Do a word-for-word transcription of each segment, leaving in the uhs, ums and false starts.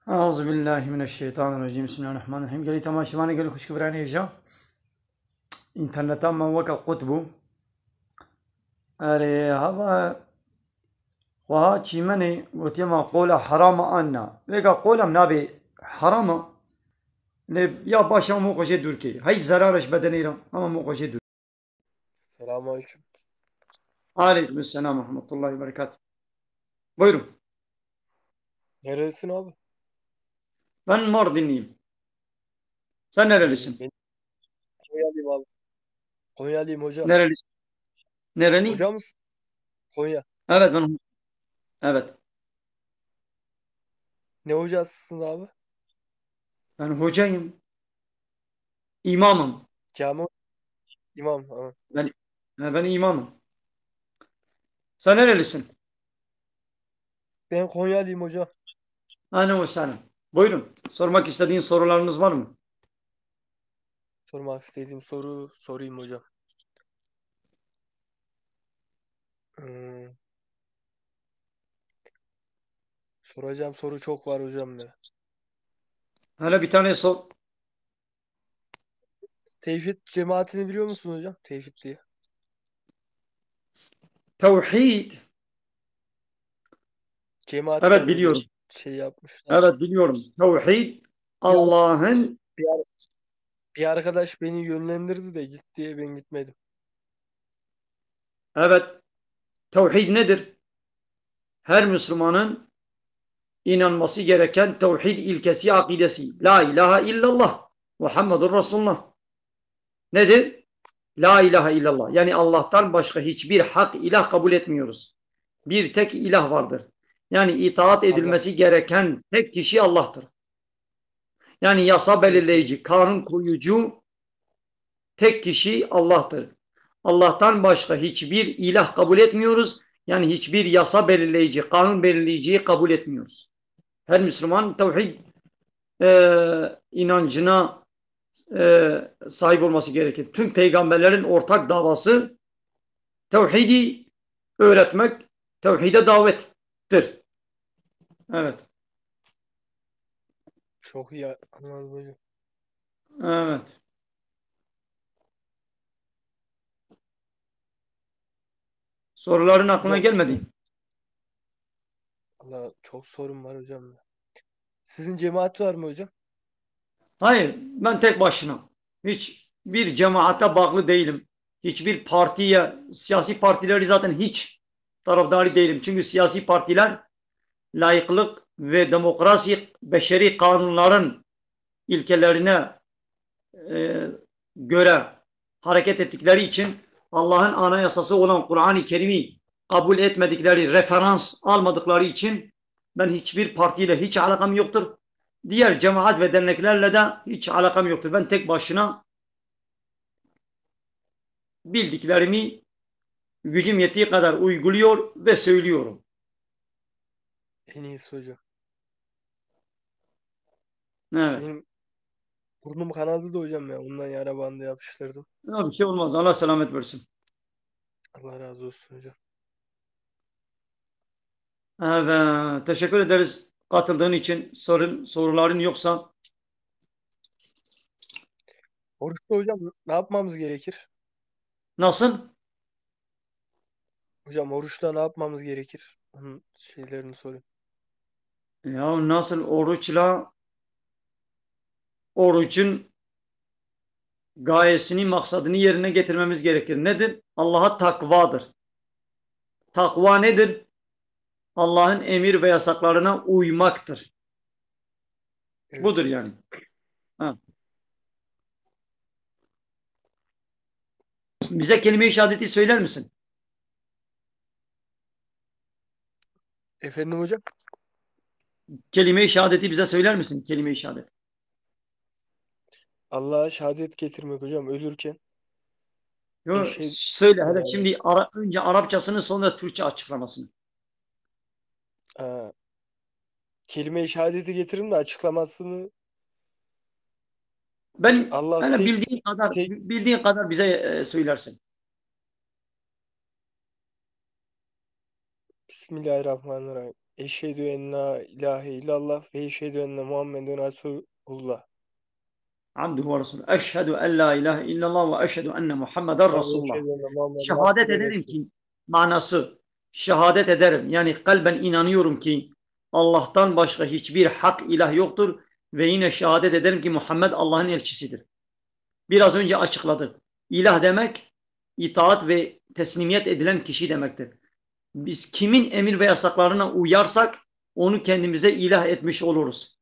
Eûzubillahimineşşeytanirracîm. Bismillahirrahmanirrahîm. Gelî temaşevanê, gelî xwişk û birayê hêja. Înterneta me weke qut bû. Erê, hava xweha çîmenê gotiye me qola herama anna. Vêga qola em nabê herama. Lê ya baş ama mo xwe jê dûr kê. Hiç zerar ji bedenê re ama mo xwe jê dûr. Selamünaleyküm. Aleykümselam ve rahmetullahi ve berekatuhu. Buyurun. Nerelisin abi? Ben Mardinliyim. Sen nerelisin? Ben Konyalıyım abi. Konyalıyım hocam. Nereli? Nereli? Hocam mısın? Konya. Evet, ben, evet. Ne hocasısınız abi? Ben hocayım. İmamım. Cami imam. Ha. Ben, ha, ben imamım. Sen nerelisin? Ben Konyalıyım hocam. Ahlen ve sahlen. Buyurun. Sormak istediğin sorularınız var mı? Sormak istediğim soru sorayım hocam. Hmm. Soracağım soru çok var hocam ya. Hele bir tane sor. Tevhid cemaatini biliyor musun hocam? Tevhid diye. Tevhid. Cemaat Evet, var biliyorum. Şey yapmışlar. Evet, biliyorum. Tevhid, Allah'ın Bir, ar- bir arkadaş beni yönlendirdi de git diye ben gitmedim. Evet. Tevhid nedir? Her Müslümanın inanması gereken tevhid ilkesi, akidesi. La ilahe illallah Muhammedur Resulullah. Nedir? La ilahe illallah. Yani Allah'tan başka hiçbir hak ilah kabul etmiyoruz. Bir tek ilah vardır. Yani itaat edilmesi gereken tek kişi Allah'tır. Yani yasa belirleyici, kanun koyucu tek kişi Allah'tır. Allah'tan başka hiçbir ilah kabul etmiyoruz. Yani hiçbir yasa belirleyici, kanun belirleyiciyi kabul etmiyoruz. Her Müslüman tevhid, e, inancına, e, sahip olması gerekir. Tüm peygamberlerin ortak davası tevhidi öğretmek, tevhide davettir. Evet. Çok iyi anladım hocam. Evet. Soruların aklına Hocam, gelmedi. Valla çok sorum var hocam. Sizin cemaat var mı hocam? Hayır, ben tek başına. Hiç bir cemaate bağlı değilim. Hiçbir partiye, siyasi partileri zaten hiç tarafdarı değilim. Çünkü siyasi partiler layıklık ve demokrasi, beşeri kanunların ilkelerine, e, göre hareket ettikleri için, Allah'ın anayasası olan Kur'an-ı Kerim'i kabul etmedikleri, referans almadıkları için ben hiçbir partiyle hiç alakam yoktur. Diğer cemaat ve derneklerle de hiç alakam yoktur. Ben tek başına bildiklerimi gücüm yettiği kadar uyguluyor ve söylüyorum. En iyisi hocam. Evet. Benim burnum kanadı da hocam ya. Ondan yara bandı yapıştırdım. Ya, bir şey olmaz. Allah selamet versin. Allah razı olsun hocam. Evet. Teşekkür ederiz katıldığın için. Sorun, soruların yoksa. Oruçta hocam ne yapmamız gerekir? Nasıl? Hocam oruçta ne yapmamız gerekir? Onun şeylerini sorayım. Ya nasıl oruçla, orucun gayesini, maksadını yerine getirmemiz gerekir. Nedir? Allah'a takvadır. Takva nedir? Allah'ın emir ve yasaklarına uymaktır. Evet. Budur yani. Ha. Bize kelime-i şehadeti söyler misin? Efendim hocam? Kelime-i şehadeti bize söyler misin? Kelime-i şehadet. Allah'a şehadet getirmek hocam, ölürken. Yok, Eşhedü söyle hele şimdi ara, önce Arapçasını, sonra Türkçe açıklamasını. Ee, kelime-i şehadeti getirin de açıklamasını. Ben Allah hele tek- bildiğin kadar tek- bildiğin kadar bize e, söylersin. Bismillahirrahmanirrahim. Eşhedü en la ilahe illallah ve eşhedü enne Muhammeden Resulullah. Abduhu ve Resulü. Eşhedü en la ilahe illallah ve eşhedü enne Muhammeden Ve Resulullah. eşhedü enne Muhammeden Şehadet Abdühü ve ederim Resulü. Ki, manası, şehadet ederim. Yani kalben inanıyorum ki Allah'tan başka hiçbir hak ilah yoktur ve yine şehadet ederim ki Muhammed Allah'ın elçisidir. Biraz önce açıkladı. İlah demek itaat ve teslimiyet edilen kişi demektir. Biz kimin emir ve yasaklarına uyarsak onu kendimize ilah etmiş oluruz.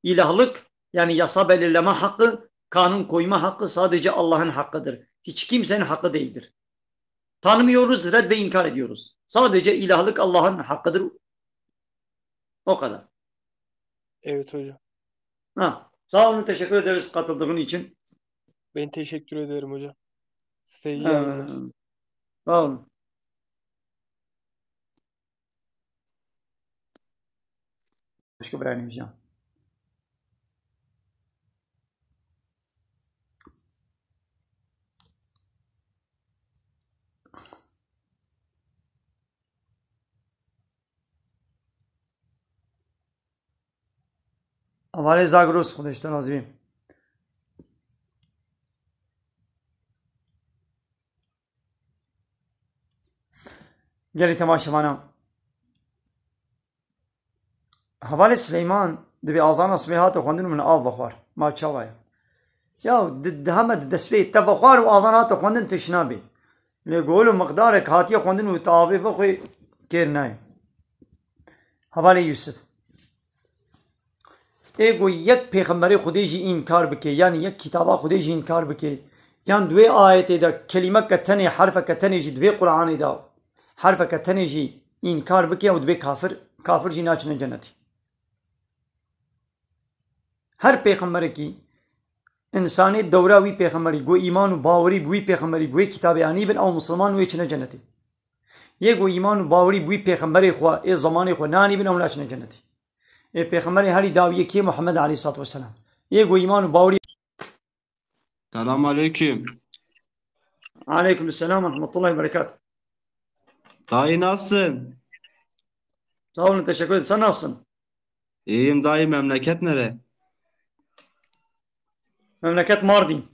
İlahlık, yani yasa belirleme hakkı, kanun koyma hakkı sadece Allah'ın hakkıdır. Hiç kimsenin hakkı değildir. Tanımıyoruz, red ve inkar ediyoruz. Sadece ilahlık Allah'ın hakkıdır. O kadar. Evet hocam. Ha, sağ olun, teşekkür ederiz katıldığın için. Ben teşekkür ederim hocam. Size iyi Ee, yayınlar. Sağ olun. Başka bir aynı hocam. Hevalê Zagros, Xwedê ji te razî bî. Gelî temaşevana. Hevalê Sileyman, dibê azana sibê hate xwendin û min av vexwar. Ma çawa ye? Ya, di, di heme di destpê te vexwar û azan hate xwendin tişt nabê. Lê gol û miqdarek hatiye xwendin û te avê vexwê kêr nayê. Hevalê Yusuf. Ê ku yek pêxemberê Xwedê jî înkar bike, yanî yek kitaba Xwedê jî înkar bike, yan di wê ayetê de kelimeke tenê, herfeke tenê jî di vê Qur'anê de herfeke tenê jî înkar bike, ew dibê kafir, kafir jî naçine cenetê. Her pêxemberekî, însanê dewra wî pêxemberî, ku îman û bawerî bi wî pêxemberî, bi wê kitabê anî bin, ew misilman wê çine cenetê. Yê ku îman û bawerî bi wî pêxemberê xwe, ê zemanê xwe nanî bin, ew naçine cenetê. Ê pêxemberê herî dawiyê kê? Muhammed aleyhissalatu vesselam. Yê ku îman û bawerî Selam aleyküm. Aleyküm selam ve rahmetullahi ve berekat. Dayı nasılsın? Sağ olun, teşekkür ederim. Sen nasılsın? İyiyim dayı, memleket nere? Memleket Mardin.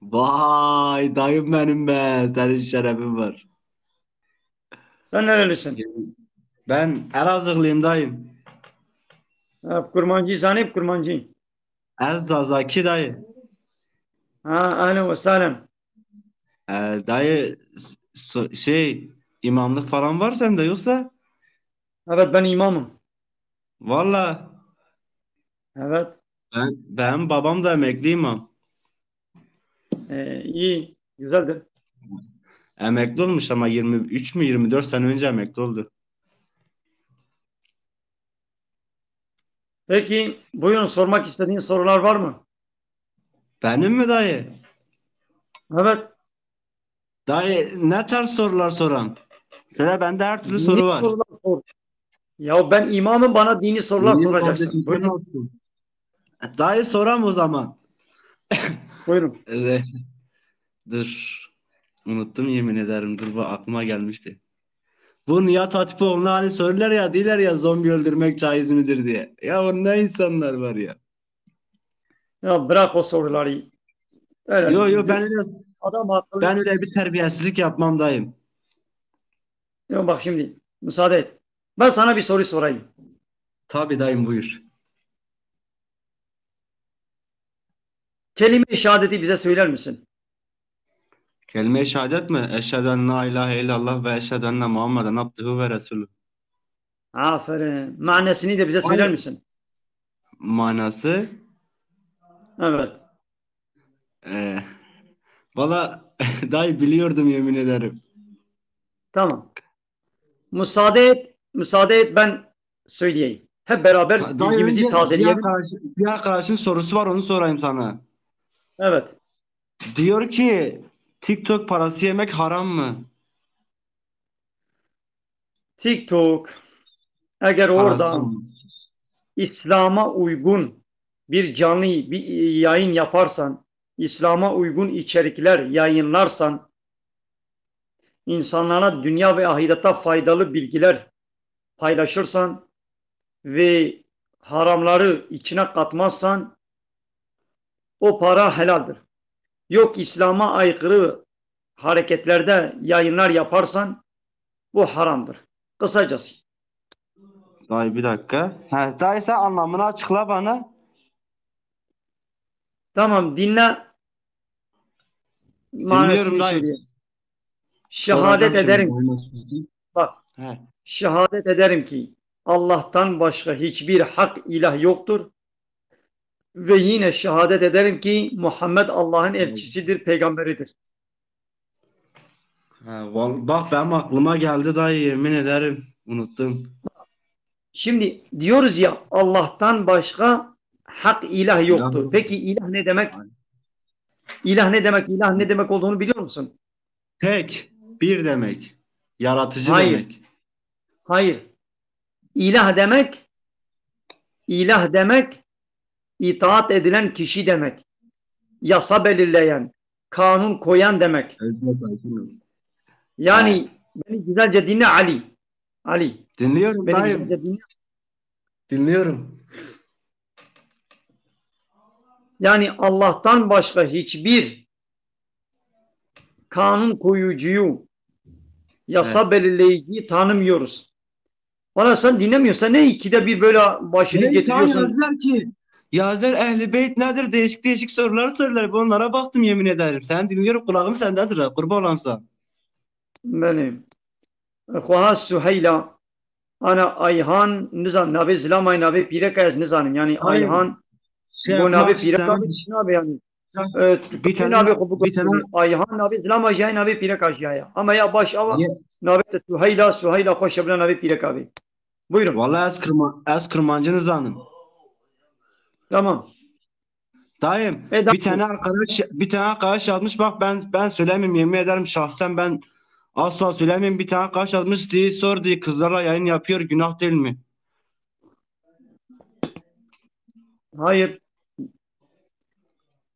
Vay dayım benim be, senin şerefin var. Sen nerelisin? Ben Elazığlıyım dayım. Ha, Kurmancî, zanî bi Kurmancî. Ez Zazakî dayı. Ha, ehlen ve sehlen. Ee, dayı s- so- şey, imamlık falan var sende yoksa? Evet, ben imamım. Valla. Evet. Ben, benim babam da emekli imam. Ee, iyi, güzeldir. Emekli olmuş ama yirmi üç mü yirmi dört sene önce emekli oldu. Peki, buyurun, sormak istediğin sorular var mı? Benim mi dayı? Evet. Dayı, ne tarz sorular soram? Söyle, bende her türlü soru var. Sorular sor. Ya ben imamım, bana dini sorular soracaksın. Buyurun. Dayı soram o zaman. Buyurun. Ee, dur. Unuttum yemin ederim. Dur, bu aklıma gelmişti. Bu Nihat Hatipoğlu'na hani sorular ya, diyorlar ya zombi öldürmek caiz midir diye. Ya o ne insanlar var ya. Ya bırak o soruları. Öyle yo yo, ben öyle, adam akıllı. Ben öyle bir terbiyesizlik yapmam dayım. Yok bak şimdi müsaade et. Ben sana bir soru sorayım. Tabii dayım, buyur. Kelime-i şehadeti bize söyler misin? Kelime-i şehadet mi? Eşhedü en la ilahe illallah ve eşhedü enne Muhammeden abduhu ve resulü. Aferin. Manasını da bize söyler misin? Manası? Evet. Ee, valla dayı biliyordum yemin ederim. Tamam. Müsaade et, müsaade et ben söyleyeyim. Hep beraber bilgimizi tazeleyelim. Bir arkadaşın, bir arkadaşın sorusu var, onu sorayım sana. Evet. Diyor ki TikTok parası yemek haram mı? TikTok, eğer orada İslam'a uygun bir canlı bir yayın yaparsan, İslam'a uygun içerikler yayınlarsan, insanlara dünya ve ahirete faydalı bilgiler paylaşırsan ve haramları içine katmazsan, o para helaldir. Yok, İslam'a aykırı hareketlerde yayınlar yaparsan, bu haramdır. Kısacası. Dayı, bir dakika. Ha, dayı, sen anlamını açıkla bana. Tamam, dinle. Manasını Dinliyorum dayı. Söyleyeyim. Şehadet ederim. Bak, He. Şehadet ederim ki Allah'tan başka hiçbir hak ilah yoktur. Ve yine şehadet ederim ki Muhammed Allah'ın elçisidir, peygamberidir. Ha, val- bak, benim aklıma geldi dayı, yemin ederim. Unuttum. Şimdi diyoruz ya, Allah'tan başka hak ilah yoktur. İlah yok. Peki ilah ne demek? Aynen. İlah ne demek? İlah ne demek olduğunu biliyor musun? Tek, bir demek. Yaratıcı Hayır. demek. Hayır. İlah demek, ilah demek, itaat edilen kişi demek. Yasa belirleyen, kanun koyan demek. Özgür Tayfun. Yani Ha. beni güzelce dinle Ali. Ali. Dinliyorum Beni dayım. güzelce dinle. Dinliyorum. Yani Allah'tan başka hiçbir kanun koyucuyu, yasa Evet. belirleyiciyi tanımıyoruz. Valla sen dinlemiyorsun. Sen ne ikide bir böyle başını Hey, sen getiriyorsun? yazdılar ki, yazdılar Ehl-i Beyt nedir? Değişik değişik sorular soruyorlar. Ben onlara baktım, yemin ederim. Sen dinliyorum, kulağım sendedir ha. Kurban olam sana. Benim. Xweha Suheyla, ana Ayhan, nizan, navê zilama ye, navê pîreka ez nizanim. Yani Ayhan, Ayhan, şey bu yapmak navê pîreka istemem. Nabe yani. Sen E, bir tane, navê xwe bir tane bikuşturî. Ayhan navê zilama jî ye, navê pîreka jî ye. Ama ya baş ava Ye- navê te Suheyla, Suheyla xweş e, bila navê pîreka bê. Buyurun. Vallahi ez Kırma-, ez Kırmancı nizanim. Tamam. Dayım, E, bir dayım. tane arkadaş, bir tane arkadaş yazmış, bak ben, ben söylemeyeyim, yemin ederim şahsen ben asla söylemeyeyim. Bir tane arkadaş yazmış diye sor diye, kızlarla yayın yapıyor, günah değil mi? Hayır.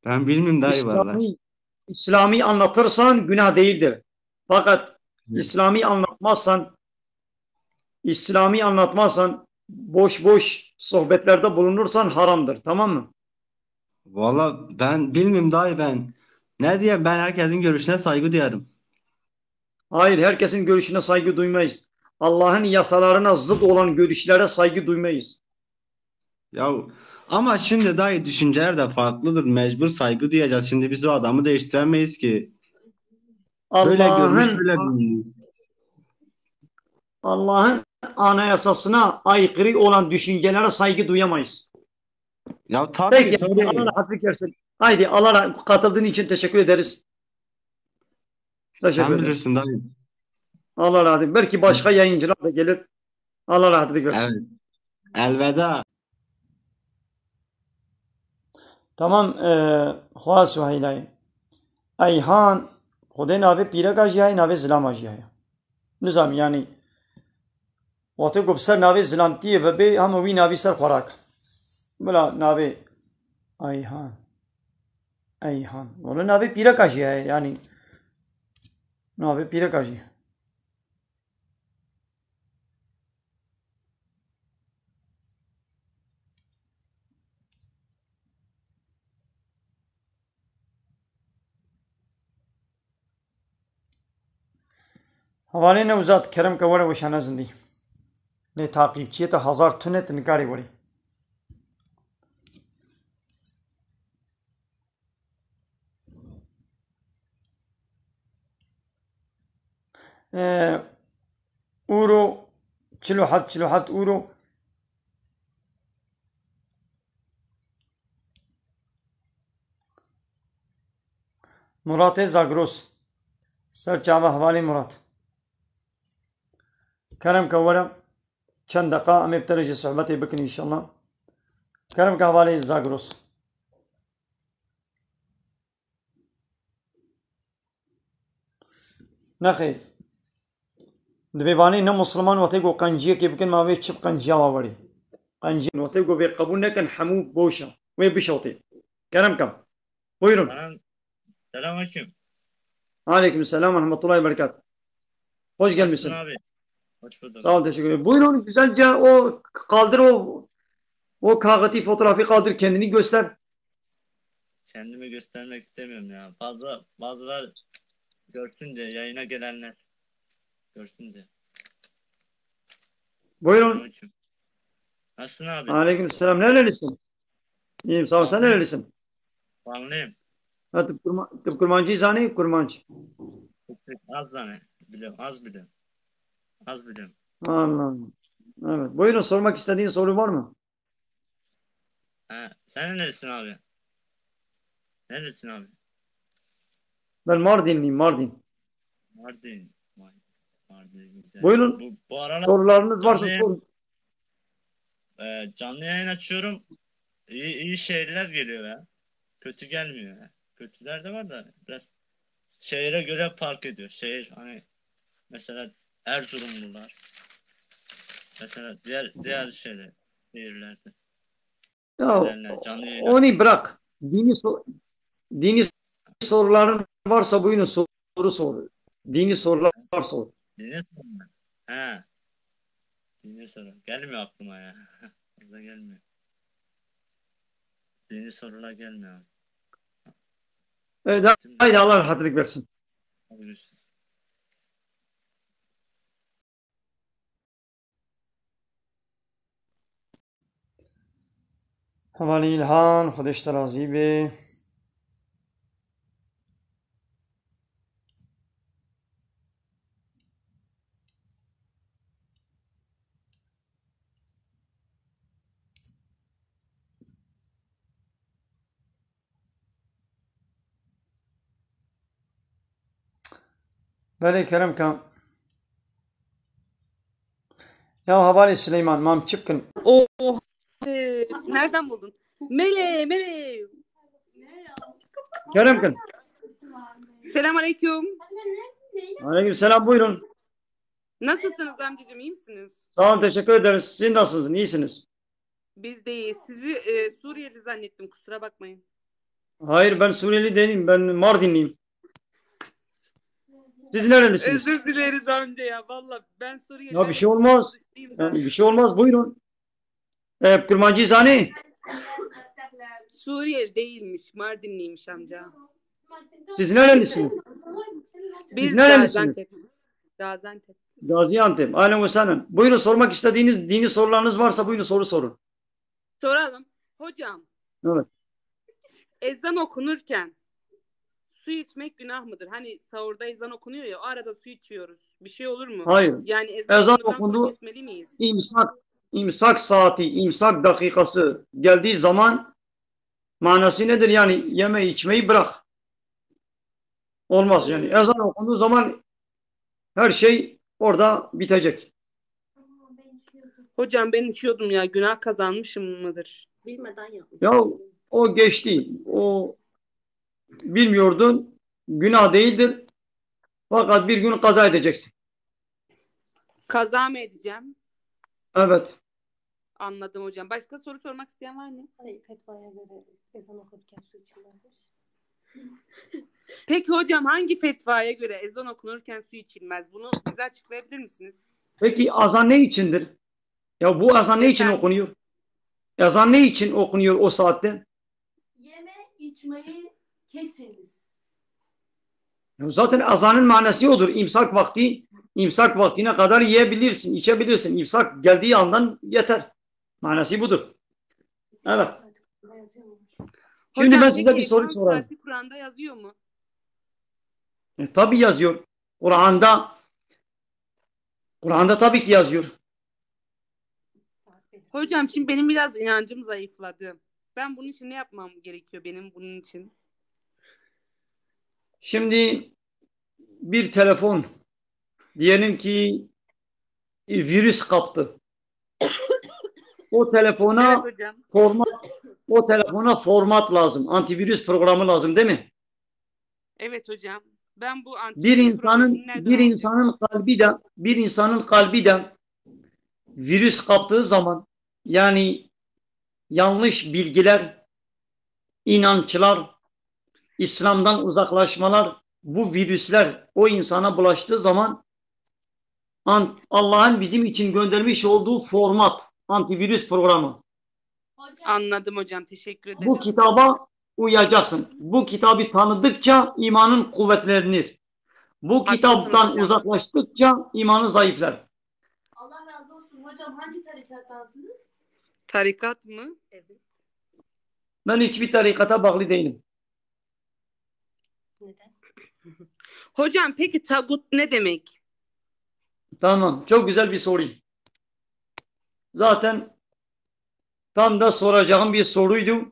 Ben bilmiyorum dayı vallahi. İslami, İslami anlatırsan günah değildir. Fakat Evet. İslami anlatmazsan, İslami anlatmazsan, boş boş sohbetlerde bulunursan haramdır, tamam mı? Valla ben bilmiyorum dayı ben. Ne diyeyim, ben herkesin görüşüne saygı duyarım. Hayır, herkesin görüşüne saygı duymayız. Allah'ın yasalarına zıt olan görüşlere saygı duymayız. Ya ama şimdi dayı düşünceler de farklıdır. Mecbur saygı duyacağız. Şimdi biz o adamı değiştiremeyiz ki. Böyle görmüş, Allah'ın böyle bilmiş. Allah'ın anayasasına aykırı olan düşüncelere saygı duyamayız. Ya tabii, Peki, tabii. Allah rahatlık versin. Haydi, Allah ra- katıldığın için teşekkür ederiz. Teşekkür Sen ederim. bilirsin dayı. Allah razı olsun. Belki başka yayıncılar da gelir. Allah rahatlık versin. Evet. Elveda. Tamam, e, xwaz Suheylay. Eyhan, Xwedê navê pîreka jî heye, navê zilama jî heye. Nizam yani, wextê ku bi ser navê zilamtiyê ve bê, hema wî navî ser xwe rake. Bila navê Eyhan. Eyhan. Wele navê pîreka jî heye, yani. Navê pîreka jî. Hevalê Newzat, kerem ke were weşane zindî. Lê taqîbçiyê te hezar tune, tu nikarî werî. Ee, Euro, çil û heft, çil û heft Euro. Muratê Zagros. Ser çava hevalê Murat. Kerem ke were. Çend deqa em ê bi te re jî sohbetê bikin înşallah. Kerem ke hevalê Zagros. Nexêr. Dibê vanê ne Musliman wextê ku qenciyekê bikin, ma wê çi bi qenciya wa werê. Qenciya wextê ku vê qebûl nekin, hemû boş e. Wê bişewtê. Kerem ke. Buyurun. Selam. Selamünaleyküm. Aleyküm selam ve rahmetullahi ve berekat. Hoş gelmişsin. Nasılsın abi? Hoş bulduk. Sağ ol, teşekkür ederim. Buyurun, güzelce o kaldır o, o kağıtı, fotoğrafı kaldır, kendini göster. Kendimi göstermek istemiyorum ya. Fazla, bazılar görsün diye, yayına gelenler görsün diye. Buyurun. Onun için. Nasılsın abi? Aleyküm selam. Nerelisin? İyiyim, sağ ol. Sen nerelisin? Vanlıyım. Ha, tu kurma-, tu kurmancî zanî, kurmanc. Küçük, az zanî. Biliyorum, az biliyorum. Az biliyorum. Anladım. Evet. Buyurun, sormak istediğin soru var mı? Ha, sen neresin abi? Neresin abi? Ben Mardinliyim, Mardin. Mardin. Vay, Mardin güzel. Buyurun. Bu, bu aralar sorularınız varsa canlı yayın, sorun. E, canlı yayın açıyorum. İyi, iyi şehirler geliyor ya. Kötü gelmiyor ya. Kötüler de var da biraz şehire göre fark ediyor. Şehir hani mesela Erzurumlular. Mesela diğer diğer şeyler, şehirlerde. Ya, canlı yayın onu bırak. Dini so-, dini soruların varsa buyurun soru sor. Dini sorular sor. Dini sorular. He. Dini soru. Gelmiyor aklıma ya. Aklıma gelmiyor. Dini sorular gelmiyor. Evet, haydi Allah rahatlık versin. Hadi görüşürüz. Hevalî Îlhan, Xwedê ji te razî be. Belê kerem ka. Ya hevalê Sileyman, mam çi bikin? Oha. Ee, nereden buldun? Mele, mele. Kerem kin. Selam aleyküm. Aleyküm selam, buyurun. Nasılsınız amcacığım, iyi misiniz? Sağ olun, teşekkür ederiz. Siz nasılsınız, iyisiniz? Biz de iyiyiz. Sizi e, Suriyeli zannettim, kusura bakmayın. Hayır, ben Suriyeli değilim. Ben Mardinliyim. Siz nerelisiniz? Özür dileriz amca ya. Valla ben Suriyeli. Ya bir şey olmaz. Yani bir şey olmaz. Buyurun. E, Kurmancî zanî? Suriyeli değilmiş. Mardinliymiş amca. Siz nerelisiniz? Biz nerelisiniz? Gaziantep. Gaziantep. Gaziantep. Ahlen ve sahlen. Buyurun, sormak istediğiniz dini sorularınız varsa buyurun, soru sorun. Soralım. Hocam. Evet. Ezan okunurken su içmek günah mıdır? Hani sahurda ezan okunuyor ya, o arada su içiyoruz. Bir şey olur mu? Hayır. Yani ezan Ezan okundu. Kesmeli miyiz? İmsak, imsak saati, imsak dakikası geldiği zaman manası nedir? Yani yeme içmeyi bırak. Olmaz yani. Ezan okunduğu zaman her şey orada bitecek. Hocam ben içiyordum ya, günah kazanmışım mıdır? Bilmeden yapmış. Ya o geçti. O bilmiyordun. Günah değildir. Fakat bir gün kaza edeceksin. Kaza mı edeceğim? Evet. Anladım hocam. Başka soru sormak isteyen var mı? Ay, fetvaya göre ezan okurken su içilmezmiş. Peki hocam, hangi fetvaya göre ezan okunurken su içilmez? Bunu bize açıklayabilir misiniz? Peki azan ne içindir? Ya bu azan ne için okunuyor? Ezan ne için okunuyor o saatte? Yeme içmeyi kesiniz. Ya zaten azanın manası odur. İmsak vakti, imsak vaktine kadar yiyebilirsin, içebilirsin. İmsak geldiği andan yeter. Manası budur. Evet. Şimdi Hocam, ben size peki bir soru ezan sorayım. Saati Kur'an'da yazıyor mu? E, tabii yazıyor. Kur'an'da, Kur'an'da tabii ki yazıyor. Hocam, şimdi benim biraz inancım zayıfladı. Ben bunun için ne yapmam gerekiyor benim bunun için? Şimdi bir telefon, diyelim ki, e, virüs kaptı. O telefona Evet hocam. Format, o telefona format lazım. Antivirüs programı lazım, değil mi? Evet hocam. Ben bu Bir antivirüs insanın programını nereden bir alacağım? insanın kalbi de bir insanın kalbi de virüs kaptığı zaman, yani yanlış bilgiler, inançlar, İslam'dan uzaklaşmalar, bu virüsler o insana bulaştığı zaman an-, Allah'ın bizim için göndermiş olduğu format, antivirüs programı. Anladım hocam, teşekkür ederim. Bu kitaba uyacaksın. Bu kitabı tanıdıkça imanın kuvvetlenir. Bu Haklısınız kitaptan hocam. uzaklaştıkça imanı zayıflar. Allah razı olsun. Hocam hangi tarikattansınız? Tarikat mı? Evet. Ben hiçbir tarikata bağlı değilim. Neden? Hocam peki tagut ne demek? Tamam, çok güzel bir soru. Zaten tam da soracağım bir soruydu.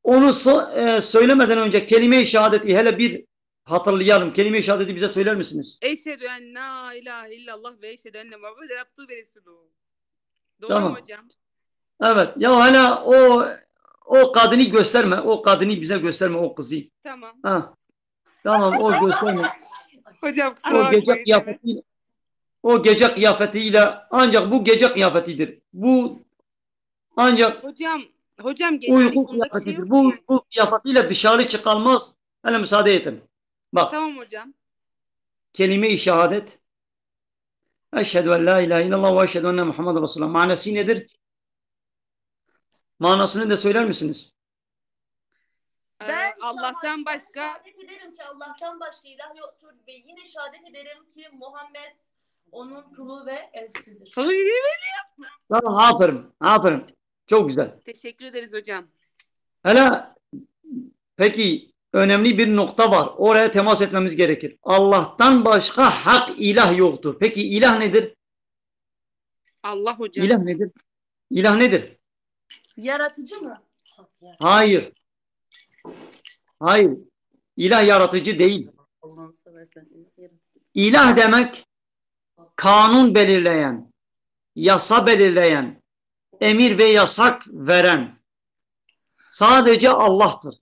Onu so- e, söylemeden önce kelime-i şehadeti hele bir hatırlayalım. Kelime-i şehadeti bize söyler misiniz? Eşhedü en la ilahe illallah ve eşhedü enne Muhammeden abdühü ve resulühü. Doğru Tamam. mu hocam? Evet. Ya hele o o kadını gösterme. O kadını bize gösterme, o kızı. Tamam. Ha. Tamam, o gösterme. Hocam kusura O gece bakmayın. kıyafetiyle o gece kıyafetiyle ancak bu gece kıyafetidir. Bu ancak Hocam, hocam gecelik uyku bunda bir şey kıyafetidir. yok Bu ki. uyku kıyafetiyle dışarı çıkılmaz. Hele müsaade edin. Bak, Tamam hocam. kelime-i şehadet. Eşhedü en la ilahe illallah ve eşhedü enne Muhammeden Resulullah. Manası nedir? Manasını da söyler misiniz? Ee, Ben Allah'tan şehadet, ben başka şehadet ederim ki Allah'tan başka ilah yoktur ve yine şehadet ederim ki Muhammed onun kulu ve elçisidir. Sana bir şey mi? Tamam, aferin, aferin. Çok güzel. Teşekkür ederiz hocam. Hele peki önemli bir nokta var. Oraya temas etmemiz gerekir. Allah'tan başka hak ilah yoktur. Peki ilah nedir? Allah hocam. İlah nedir? İlah nedir? Yaratıcı mı? Hayır. Hayır. İlah yaratıcı değil. Allah'ın seversen ilah yaratıcı. İlah demek kanun belirleyen, yasa belirleyen, emir ve yasak veren sadece Allah'tır.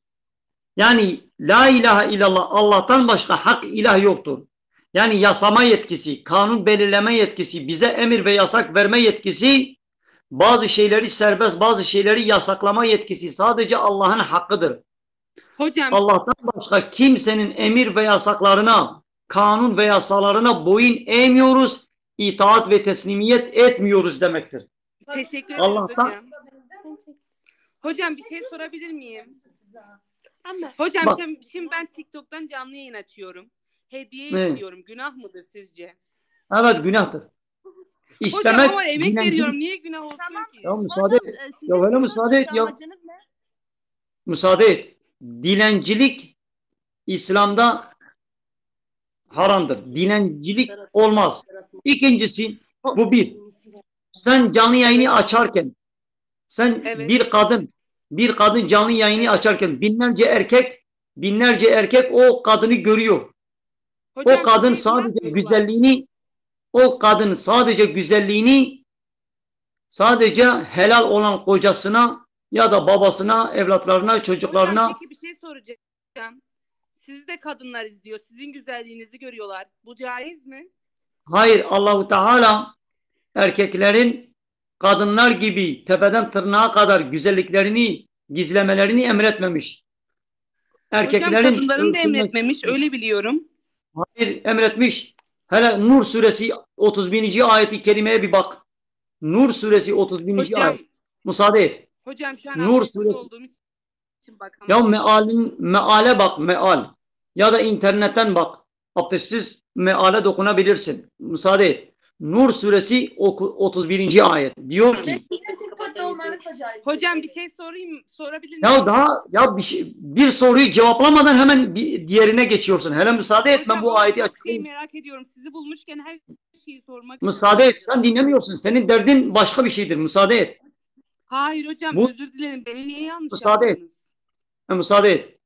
Yani la ilahe illallah, Allah'tan başka hak ilah yoktur. Yani yasama yetkisi, kanun belirleme yetkisi, bize emir ve yasak verme yetkisi, bazı şeyleri serbest, bazı şeyleri yasaklama yetkisi sadece Allah'ın hakkıdır. Hocam. Allah'tan başka kimsenin emir ve yasaklarına, kanun ve yasalarına boyun eğmiyoruz, itaat ve teslimiyet etmiyoruz demektir. Teşekkür ederiz Allah'tan hocam. Hocam bir şey sorabilir miyim? Ama Hocam Bak. şimdi, şimdi ben TikTok'tan canlı yayın açıyorum. Hediye Ne? istiyorum. Günah mıdır sizce? Evet, günahtır. Hocam İstemek ama emek günahtır. veriyorum. Niye günah olsun Tamam. ki? Ya müsaade Hocam, et. e, sizin Ya öyle TikTok'taki müsaade et ya. amacınız ne? Müsaade et. Dilencilik İslam'da haramdır. Dilencilik olmaz. İkincisi, bu bir. Sen canlı yayını açarken, sen Evet. bir kadın, bir kadın canlı yayını açarken binlerce erkek, binlerce erkek o kadını görüyor. Hocam, O kadın bir şey sormak sadece mı var? güzelliğini, o kadın sadece güzelliğini sadece helal olan kocasına ya da babasına, evlatlarına, çocuklarına Hocam peki bir şey soracağım. Sizi de kadınlar izliyor. Sizin güzelliğinizi görüyorlar. Bu caiz mi? Hayır, Allahu Teala erkeklerin kadınlar gibi tepeden tırnağa kadar güzelliklerini gizlemelerini emretmemiş. Erkeklerin Hocam kadınların da örtünmesi- emretmemiş, öyle biliyorum. Hayır, emretmiş. Hele Nur suresi otuz birinci ayeti kerimeye bir bak. Nur suresi otuz birinci Hocam, ayet. Müsaade et. Hocam şu an Nur abdestsiz suresi- olduğum için Ya bakamıyorum. mealin, meale bak, meal. Ya da internetten bak. Abdestsiz meale dokunabilirsin. Müsaade et. Nur suresi oku- otuz birinci ayet. Diyor ki, Ve sizin TikTok'ta olmanız da caiz. Hocam bir şey sorayım, sorabilir miyim? Ya daha, ya bir şey, bir soruyu cevaplamadan hemen bir diğerine geçiyorsun. Hele müsaade et, ben Hocam, bu ama ayeti çok şey açıklayayım. merak ediyorum. Sizi bulmuşken her şeyi sormak Müsaade et, istiyorum. sen dinlemiyorsun. Senin derdin başka bir şeydir. Müsaade et. Hayır hocam, Bu özür dilerim. Beni niye yanlış Müsaade et. yaptınız? Ha, müsaade et.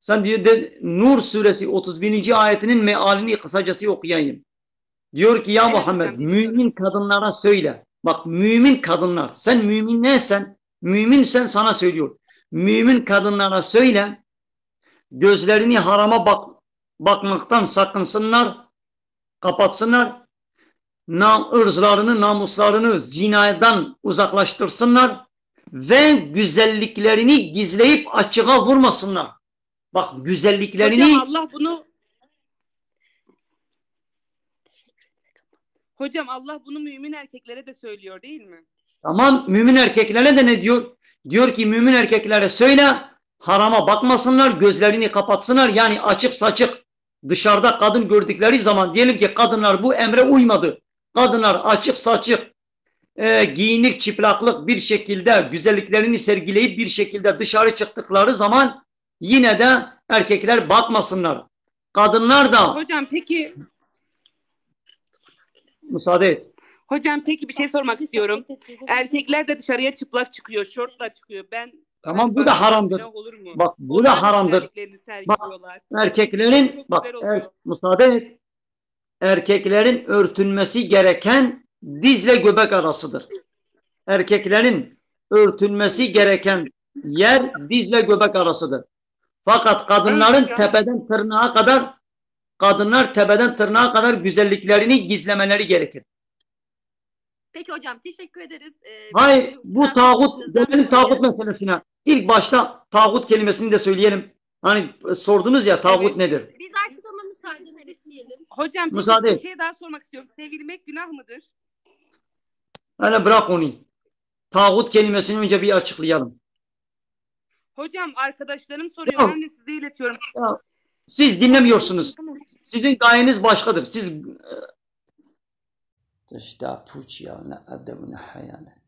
Sen diyor de, Nur suresi otuz birinci ayetinin mealini kısacası okuyayım. Diyor ki ya Evet Muhammed, hocam, dinliyorum. mümin kadınlara söyle. Bak mümin kadınlar. Sen mümin neysen, müminsen sana söylüyor. Mümin kadınlara söyle. Gözlerini harama bak, bakmaktan sakınsınlar, kapatsınlar. Na-, ırzlarını, namuslarını zinadan uzaklaştırsınlar ve güzelliklerini gizleyip açığa vurmasınlar. Bak, güzelliklerini Hocam Allah bunu Hocam Allah bunu mümin erkeklere de söylüyor değil mi? Tamam, mümin erkeklere de ne diyor? Diyor ki mümin erkeklere söyle, harama bakmasınlar, gözlerini kapatsınlar. Yani açık saçık dışarıda kadın gördükleri zaman diyelim ki kadınlar bu emre uymadı. Kadınlar açık saçık, e, giyinik, çıplaklık bir şekilde güzelliklerini sergileyip bir şekilde dışarı çıktıkları zaman yine de erkekler bakmasınlar. Kadınlar da Hocam peki müsaade et. Hocam peki bir şey sormak istiyorum. Erkekler de dışarıya çıplak çıkıyor, şortla çıkıyor. Ben Tamam, bu da haramdır. Günah olur mu? Bak, bu da Onlar da haramdır. Güzelliklerini Bak, sergiliyorlar. Erkeklerin, Çok bak, güzel er-, oluyor. müsaade et. Erkeklerin örtünmesi gereken dizle göbek arasıdır. Erkeklerin örtünmesi gereken yer dizle göbek arasıdır. Fakat kadınların Evet, tepeden tırnağa kadar, kadınlar tepeden tırnağa kadar güzelliklerini gizlemeleri gerekir. Peki hocam, teşekkür ederiz. Ee, Hayır, bu bu taagut, gelelim taagut meselesine. İlk başta taagut kelimesini de söyleyelim. Hani, e, sordunuz ya, taagut Evet. nedir? Biz artık ama müsaadenizi isteyelim. Hocam peki Müsaade bir et. şey daha sormak istiyorum. Sevilmek günah mıdır? Hele bırak onu. Taagut kelimesini önce bir açıklayalım. Hocam arkadaşlarım soruyor. Tamam. Ben de size iletiyorum. Ya, siz dinlemiyorsunuz. Sizin gayeniz başkadır. Siz, e, Tişta pûç ya, ne edeb û ne heya ne.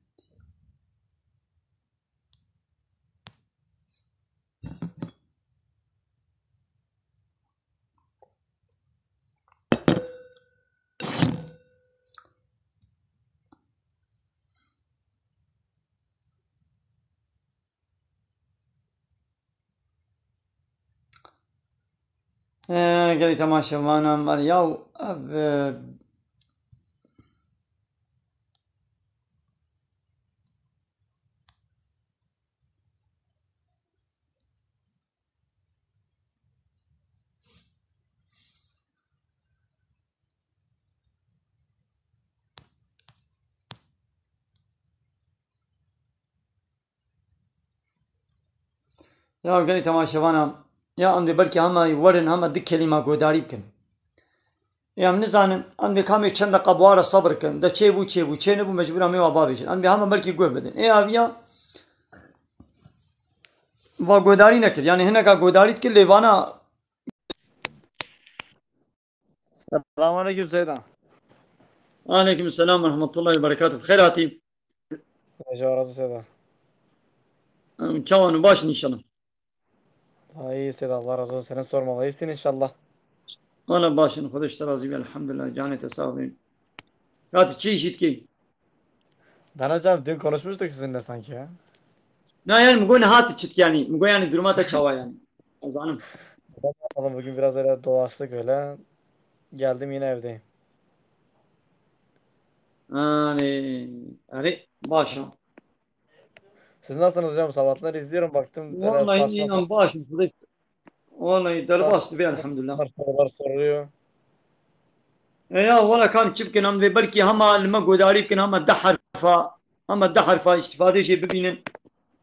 Ee, gelî temaşevanan var. Yaw, ev, e, Ya gelî temaşevana, ya em dê belkî hema werin hema du kelîma guhdarî bikin. Ya em nizanin, em dê kamê çend deqa bi wara sebir kin. De çê bû, çê bû, çê nebû, mecbûr em ê wa babêjin. Em dê hema belkî guh bidin. Ê aviya va guhdarî nekir. Yanî hineka guhdarî dikir, lê vana Selamun aleyküm Seyda. Aleyküm selam ve rahmetullahi ve berekatuhu. Xêr hatî. Hêja razî Seyda. Em, çawan baş in inşallah. Ay Seyda, Allah razı olsun. Seni sormalı. İyisin inşallah. Ana baş in, Xwedê ji te razî be, elhamdülillah. Canê te sağ bin. Hatî çi iş dikî? Dana hocam, dün konuşmuştuk sizinle sanki ya. Na yani, mi got niha tu çi dikî yani? Mi got yani duruma te çawa yani? Zanim. Bakalım, bugün biraz öyle dolaştık öyle. Geldim yine evdeyim. Yani, yani başa. Siz nasılsınız hocam? Sabahları izliyorum, baktım öyle Vallahi saçma inan sapan baş. Vallahi derbas dibe elhamdülillah. Sorular, sorular soruluyor. E ya, wala kam çi bikin, em vê belkî hema li me guhdarî bikin, hema deh herfa, hema deh herfa îstîfadê jê bibînin.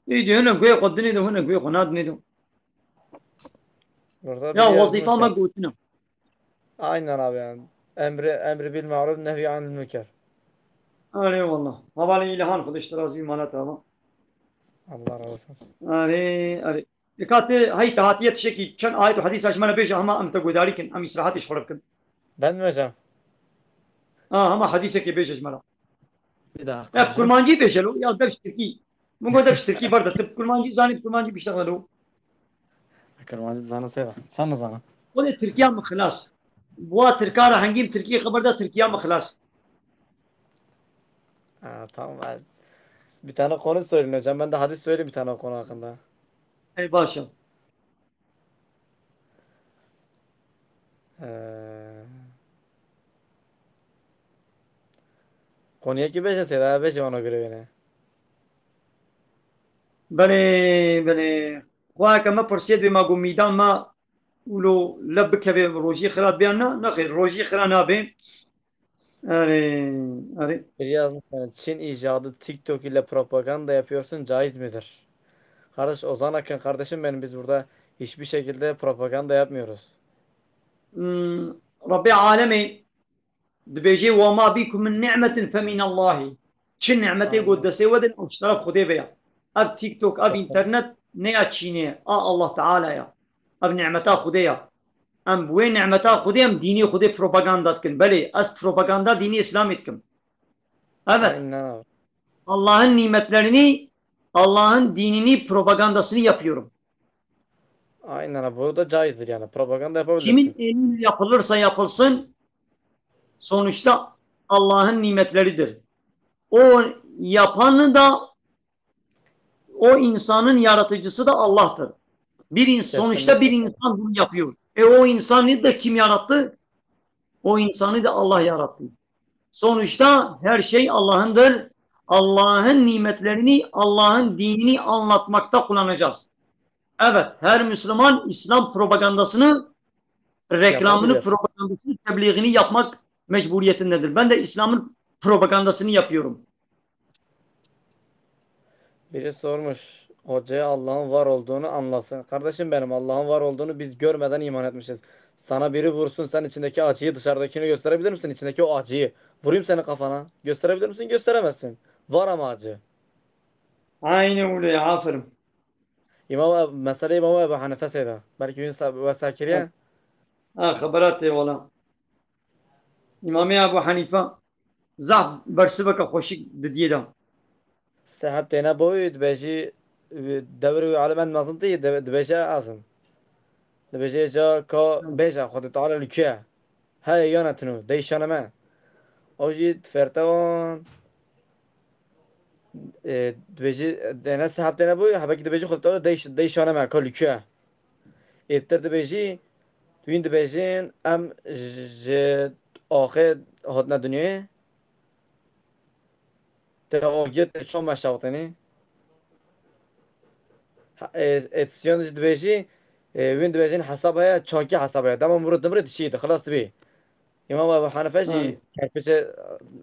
Ê dî hine guhê xwe dinê de, hine guhê xwe nadinê de. Burada Ya biri wezîfa me yazmış. Gotin e. Aynen abi yani. Emri, emri bil maruf, nehy anil münker. Erê wallah. Hevalên Îlhan, Xwedê ji te razî, mala te ava. Allah razı olsun. Erê, erê. Dikkat et, hey, te hatiye tiştekî, çend ayet û hedîsa ji me re bêje, hema em te guhdarî kin, em îstirahatê ji xwe re bikin. Ben mi hocam? Ha, hema hedîsekê bêje ji me re. Bir dakika Ya, hocam. Kurmancî bêje lo, ya dev ji Tirkî. Min got dev ji Tirkî berde, tu Kurmancî zanî, Kurmancî biştexle lo. Kurmancî dizana Seyda. Çend dizana? Xwedê Tirkiya min xilas. Wa Tirka re hengî min Tirkî xeber da, Tirkiya min xilas. Ha, tamam. Ben bir tane konu söyleyeyim hocam. Ben de hadis söyleyeyim bir tane o konu hakkında. Ey baş e. Ee, Konyakî bêje Seyda, bêje ona göre bêne. Belê, belê. Xweheke me pirsiyê dibê ma got mîdan me wilo leb bikeve rojî xira biyan na, nexêr, rojî xira nabe. Erê, erê. Biri yazmış yani, Çin icadı TikTok ile propaganda yapıyorsun, caiz midir? Kardeş, Ozan Akın kardeşim benim, biz burada hiçbir şekilde propaganda yapmıyoruz. Hmm, Rabbê alemê dibêje, "Wa ma bikum min ni'metin fe min Allahi." Çi ni'metê got destê we de, ew ji teref Xwedê ve ya. Ev TikTok, ev înternet ne ya Çînê ye, a Allah Teala ya. Ev nimeta Xwedê ya. Em bi wê nimeta Xwedê, em dînê Xwedê propaganda dikin. Belê, ez propaganda dînê Îslamê dikim. Evet. Allah'ın nimetlerini, Allah'ın dinini propagandasını yapıyorum. Aynen abi, bu da caizdir yani. Propaganda yapabilirsin. Kimin eliyle yapılırsa yapılsın, sonuçta Allah'ın nimetleridir. O yapanı da, o insanın yaratıcısı da Allah'tır. Bir ins- sonuçta bir insan bunu yapıyor. E, o insanı da kim yarattı? O insanı da Allah yarattı. Sonuçta her şey Allah'ındır. Allah'ın nimetlerini Allah'ın dinini anlatmakta kullanacağız. Evet, her Müslüman İslam propagandasını, reklamını, propagandasını, tebliğini yapmak mecburiyetindedir. Ben de İslam'ın propagandasını yapıyorum. Biri sormuş, hocaya Allah'ın var olduğunu anlasın. Kardeşim benim, Allah'ın var olduğunu biz görmeden iman etmişiz. Sana biri vursun, sen içindeki acıyı dışarıdakine gösterebilir misin? İçindeki o acıyı. Vurayım senin kafana. Gösterebilir misin? Gösteremezsin. Var ama acı. Aynen öyle ya, aferin. İmam, mesele İmam Ebu Hanife seyda. Belki bir sa- wesa kiriye. Ha, xebera tê wala. İmamê Ebu Hanife zaf bersiveke xweşik didiyê de. Seheb têne boyî dibêjî, dewrê wî alim en mezin tî, dibêje azim. Dibêje ca ka bêje Xwedê Teala li kê ye? Heye yana tino, dey şanê me. O jî fertewan, e, dibêjî, dêne seheb têne boyî, hebekî dibêjî Xwedê Teala dey, dey şanê me, ka li kê ye? Êtir dibêjî, wîn dibêjin, em ji axê hatine dinyê, te agir te ço meşewtinî. Etisyonê jî dibêjî, e, wîn dibêjin hesab heye, çankî hesab heye. Dema mirov dimre dişî de, xilas dibî. Îmam Ebu Hanife jî kerpiçe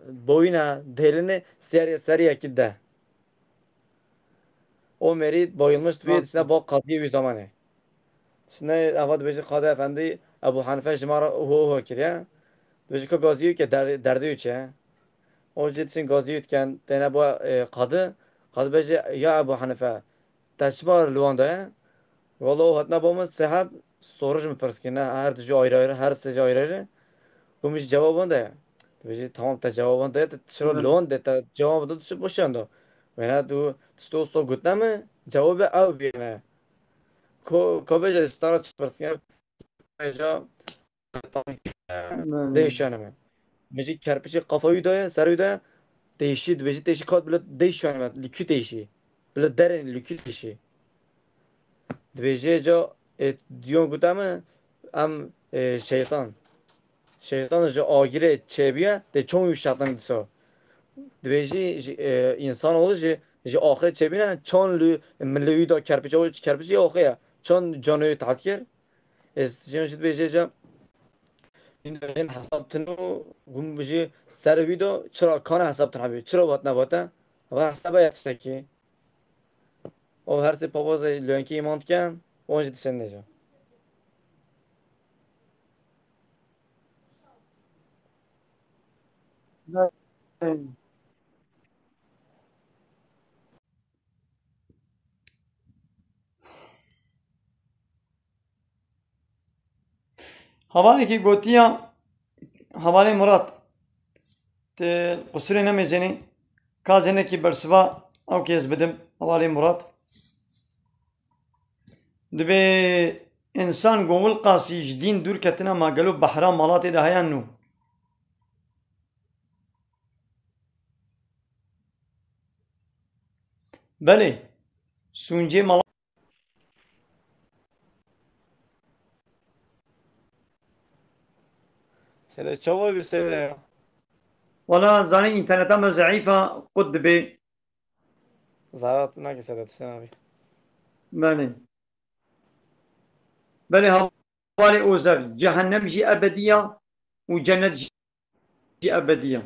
boyîne dihêlinê serî, serî yekî de. O merî bayılmış dibî, dişine bak qadiyê wî zamanê. Dişine eva dibêjî, Qadî Efendî, Ebu Hanife ji me re uho uho kiriye. Dibêjî, ka gazî wî ke der-, derdê wî çi ye? O jî dişin gazî wî dikin, têne bo, e, qadi. Qadi bêjî, ya Ebu Hanife, te çima li wan de ye? Wala o hatine bo min seheb soru ji min pirs kirine, her du jî ayrı ayrı, her sê jî ayrı ayrı. Ku min jî cewab wan de ye. Dibêjî, tamam, te cewab wan de ye, te çira li wan de, te cewab da, tu çi boşan da? Wêne tu tişto so gotine min, cewabê ew bîne. Ko, ko bêje, ji te re çi pirs kirine? Bêje, Dey şanê me. Min jî kerpiçê qafa wî daye, ser wî daye, têşî, dibêjî têşî kat bila dey şanê me, li kû têşî. Bila derên li kû têşî. Dibêjê ca, ê, diyon gote me, em, ê, şeytan. Şeytan ji agirê çêbûye, tê çon wî şetan disa. Dibêjî, ji, ê, însan oğlu ji, ji axê çêbûne, çon li, min li wî da kerpiçê, o kerpiçê axê ye. Çon canê wî teht kir. Ez jin jî dibêje ca, jin dibêjin hesab tino, gum bijî ser wî do, çira kana hesab tino hebî, çira vat nebate, va hesaba ya tiştekî. O her sê pavozê lênkî îman dikin, on jî dişên nêja. Hevalekî gotiya, hevalê Murat, tu qusirê nemêzênî, ka ez hinekî bersiva ew kê ez bidim, hevalê Murat. Dibê însan ku wilqasî ji dîn dûr ketine, ma gelo behra mala tê de heye nû? Belê, sûncê mala. Sede çawa bir sede ya? Wala zanî înterneta me zeîf e, qut dibê. Zarat nake sede, tiştê nabî. Belê. Belê ha. hevalê Ozer, cehennem jî ebedî ya û cennet jî ebedî ya.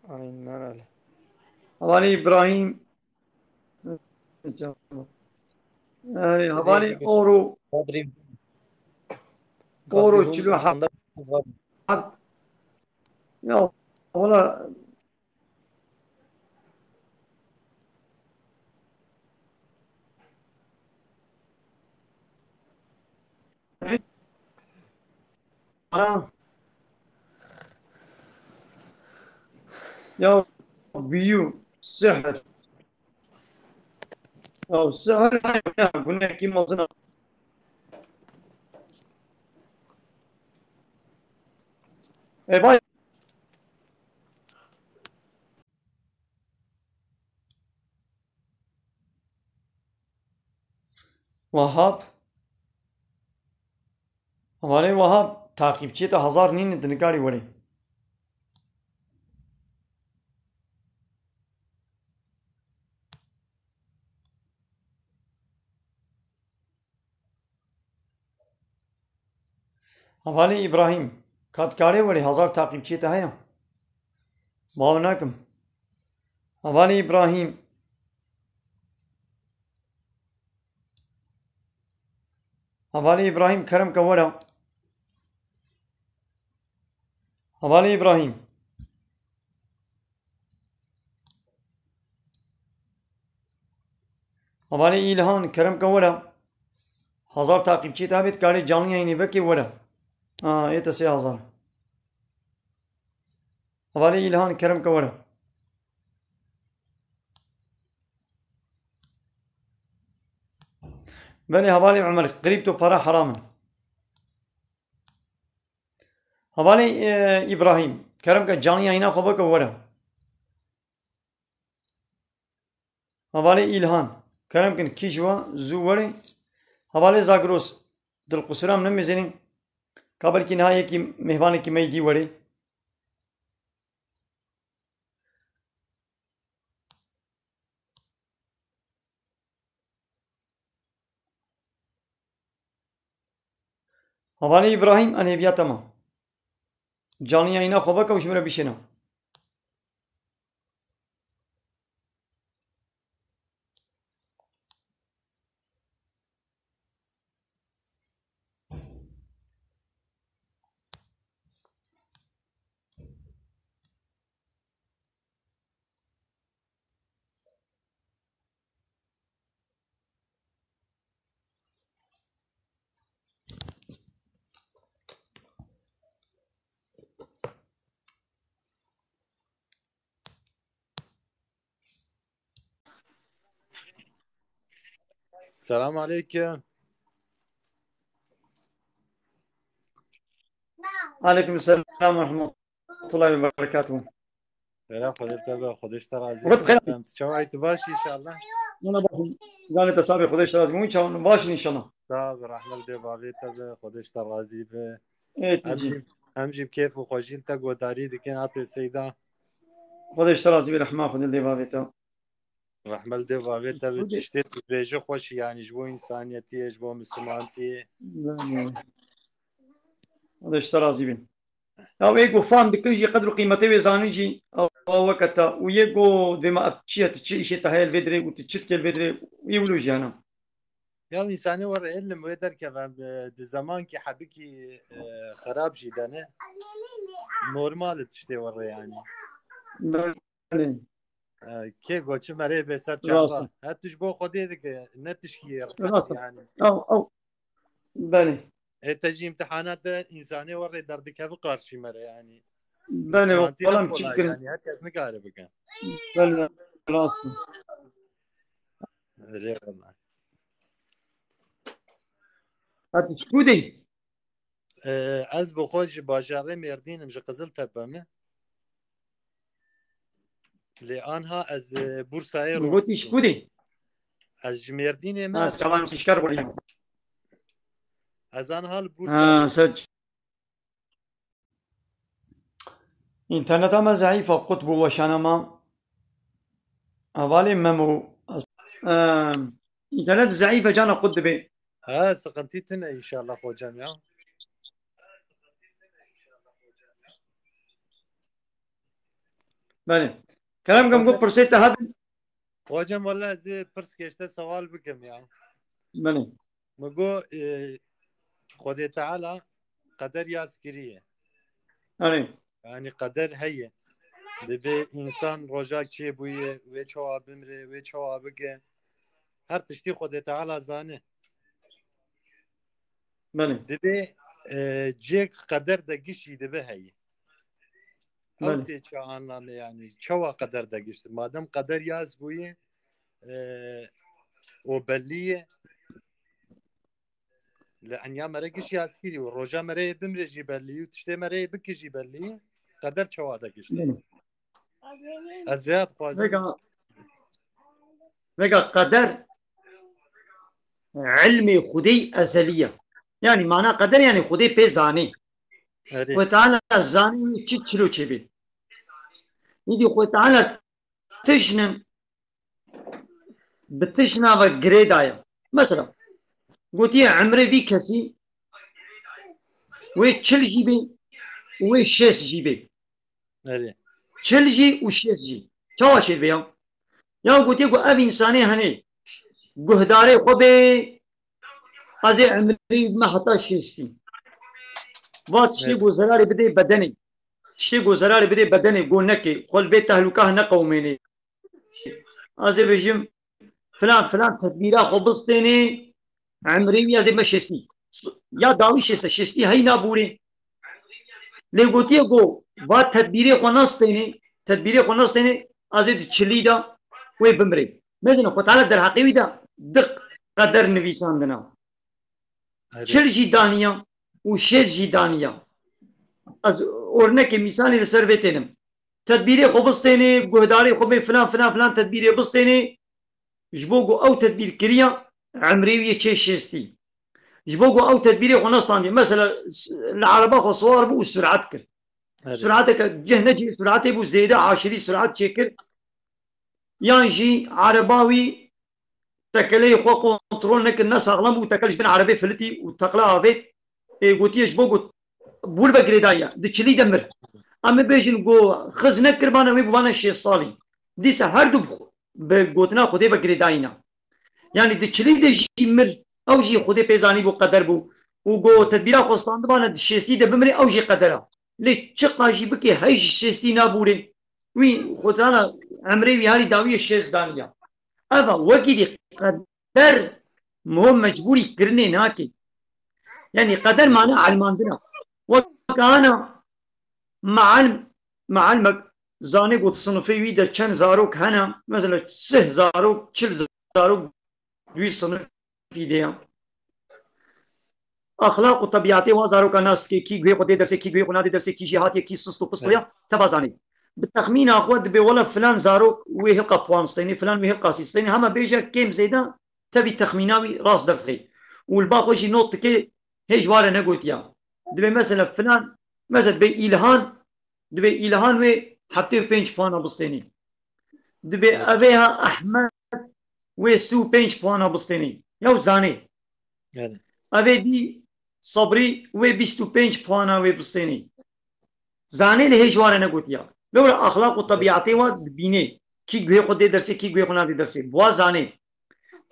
Aynen öyle. Hevalê Îbrahîm, Ey, hevalê Oro, Oro çil û heft. Ya, wala. Ha. Ya, büyü, sihir. Ya, sihir, ya, gunehekî mezin e. E, vay. Wahab. Hevalê Wahab, taqîbçiyê te hezar nîne, tu nikarî werî. Hevalê Îbrahîm, ka dikarê werî, hezar taqîbçiyê te heye? Bawer nakim. Hevalê Îbrahîm. Hevalê Îbrahîm, kerem ke were. Hevalê Îbrahîm. Hevalê Îlhan, kerem ke were. Hezar taqîbçiyê te bê, dikarê canlı yayınê vekê were. Ha, ê te sê hezar. Hevalê Îlhan, kerem ke were. Belê hevalê Umer, kripto para heram in. Hevalê, e, Îbrahîm, kerem ke canlı yayına xwe bike were. Hevalê Îlhan, kerem kin kî ji we zû were. Hevalê Zagros, dilqusira min nemêzênê. Ka belkî niha yekî mêvanekî me yî dî were. Hevalê Îbrahîm, enê viya tema. Canlı yayına xwe bike û ji min re bişêne. Selam aleyküm. Aleyküm selam ve rahmetullahi ve berekatuhu. Selam, Xwedê te be, Xwedê ji te razî be. Xwedê xeyr. Em, tu çawa, tu baş inşallah? Ana baş. Zanê te sabê, Xwedê ji te razî be. Çawa baş inşallah. Sağ ol, rahmet de bavê te be, Xwedê ji te razî be. Evet, Em jî, em jî bi kêf û xwejî li te godarî dikin, apê Seyda. Xwedê ji te razî be, rehma Xwedê lê bavê te. Rehmel dê bavê te bi Xwedê tiştê tu bêjî xweş, yanî ji bo însaniyetiyê, ji bo misilmantiyê. Belê. Xwedê ji te razî bin. Ya ê ku fam dikin jî qedr û qîmetê wê zanin jî ew weke te. Û yê ku dê me ev çi ye, tu çi îşê te heye li vê dirê û tu çi dikê li vê dirê, ê wilo jiyana. Ya însanê were ilim wê derkeve, e, di zemankî hebikî, e, xerab jî de ne. Normal e tiştê were yanî. Belê. E, kê goçi merê bê ser çava. Rast e. Her tu ji bo Xwedê dike, ne tişkî Rast e. Yanî. Ew, ew. Belê. Ê te jî îmtihana de însanê were derdikeve qarşî mere yanî. Belê, Şantî ne wala kolay çikin. Yanî, her kes nikare bike. Belê, rast e. Erê wala. Hadi çi kudê? Ee, ez bi xwe ji bajarê Mêrdîn im, ji Qiziltepe me. Lê anha ez, e, Bursayê Min rû gotî ji kudê? Ez ji Mêrdînê me. Ha, ez çavan şişkar bû. Ez anha li Bursa. Ha, seç. Înterneta me zeîf e, qut bû weşana me. Hevalê Memo. Em, înternet zeîf e, cana qut dibe. Ha, sıkıntı tune inşallah hocam ya. Belê. Kerem kim, ku pirsê te hebin. Hocam, wala ez ê pirs kêşte sewal bikim ya. Belê. Mi got, e, Xwedê Teala qeder yaz kiriye. Erê. Yani qeder heye. Divê insan roja çê bûye, wê çawa bimre, wê çawa bike. Her tiştî Xwedê Teala zane. Belê. Divê, e, cêk qeder de gişî dibe heye. Ew Belê. tê çi anlamê yani? Çawa qeder de gişt? Madem qeder yaz bûye, e, o bellî ye. Li enya mere giş yaz kirî û roja mere yê bimre jî bellî û tiştê mere yê bike jî bellî ye. Qeder çawa de gişt? Belê. Ez vêya dixwazim. Vega, vega qeder ilmê Xwedê ezelî ye. Yani mana qeder yani Xwedê pê zanî. Erê. Xwedê Teala zanî çi çilo çêbê. Îdî Xwedê Teala tiştin bi tişna ve girê daye. Mesela, gotiye emrê vî kesî wê çil jî bê û wê şêst jî bê. Erê. Çil jî û şêst jî. Çawa çêdibe ya? Ya gotiye ku ev însanê henê guhdarê xwe bê, ez ê emrê me heta şêstî. Va tiştê Evet. ku zerarê bidê bedenê. Tiştê ku zerarê bidê bedenê, ku nekê. Xwe li vê tehlûkah neqewimênê. Ez ê bêjim, filan, filan tedbîra xwe bistênê, emrê wî ez ê me şêstî. Ya dawî şêst e, şêstî hey nabûrê. Lê gotiye ku va tedbîrê xwe nastênê, tedbîrê xwe nastênê, ez ê di çilî de wê bimrê. Mezin Xwe Teala derheqê wî de di qeder nivîsandina. Erê. Çil jî daniya û şêst jî daniya. Ez ornekê mîsalê li ser vê tênim. Tedbîrê xwe bistênê, guhdarê xwe bê filan, filan, filan tedbîrê bistênê. Ji bo ku ew tedbîr kiriya, emrê wî yê çê şêstî. Ji bo ku ew tedbîrê xwe nestandiye. Mesela, s-, li ereba xwe siwar bû û surat kir. Evet. Surateke cih necih suratê bû, zêde aşirî surat çêkir. Yan jî ereba wî tekeleyê xwe kontrol nekir, ne saxlem bû, tekel ji bin erebê filitî û teqle avêt. Ê, gotiye ji bo got, bûr ve girêdayî ye, di çilî de mir. Em ê bêjin ku xiz nekiribane, wê bûbane şêst salî. Dîsa her du bi gotina Xwedê ve girêdayî ne. Yani di çilî de jî mir, ew jî Xwedê pê zanîbû, qeder bû. Û ku tedbîra xwe standibane di şêstî de bimrê, ew jî qeder e. Lê çiqa jî bike, hey ji şêstî nabûrê. Wî Xwedana emrê wî herî dawiyê şêst daniya. Eva wekî dî qeder miho mecbûrî kirinê nake. Yani qeder mane elmandina. Wek ana mealm, mealmek zanê got sinifê wî de çend zarok hene, mesela sih zarok, çil zarok, wî sinifî de ya. Axlaq û tebîatê wan zaroka nas dike, kî guhê xwe dê dersê, kî guhê xwe nadê dersê, kî jêhatî ye, kî sist û pist ya, teva zanî. Bi texmîna xwe dibê wele filan zarok wê hilqa puan stênê, filan wê hilqa sî stênê, hema bêje kêm zêde tevî texmîna wî rast derdixê. Û li ba xwe jî not dike, hê ji ware negotiya. Dibê mesela filan, mesela dibê Îlhan, dibê Îlhan wê heftê û pênc puana bistênê. Dibê Evet. evê ha Ehmed wê sî û pênc puana bistênê. Ew zanê. Yani. Evê dî Sabrî wê bîst û pênc puana wê bistênê. Zanê lê hê ji wan re negotiya. Lewra axlaq û tebîatê wa dibînê. Kî guhê xwe dê dersê, kî guhê xwe nadê dersê. Bi wa zanê.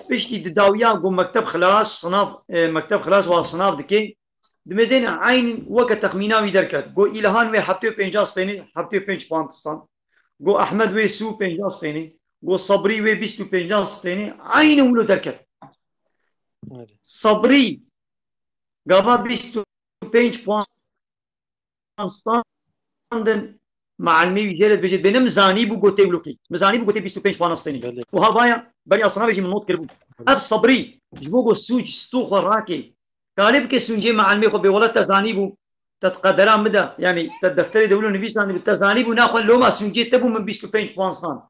Piştî di dawiya got mekteb xilas, sınav, e, mekteb xilas wa sınav dike. Dimêzêne eyn weke texmîna wî derket. Got Îlhan wê heftê û pênc stênê, heftê û pênc puan distan. Got Ehmed wê sî û pênc stênê. Got Sabrî wê bîst û pênc stênê. Eyn wilo derket. Evet. Sabrî gava bîst û pênc puan standin, mealimê wî jê re dibêje, bê ne min zanîbû gotê wilo kê. Min zanîbû gotê bîst û pênc puan stênê. Belê. Û ha vaya, beriya sınavê jî min not kiribû. Ev Sabrî, ji bo ku sûc, stû xwe rakê. Kalê bike sûcê mealimê xwe bê, wela te zanîbû, te di qedera min de, yani te defterê de wilo nivîsandî, te zanîbû, naxwe loma sûcê te bû min bîst û pênc puan stand.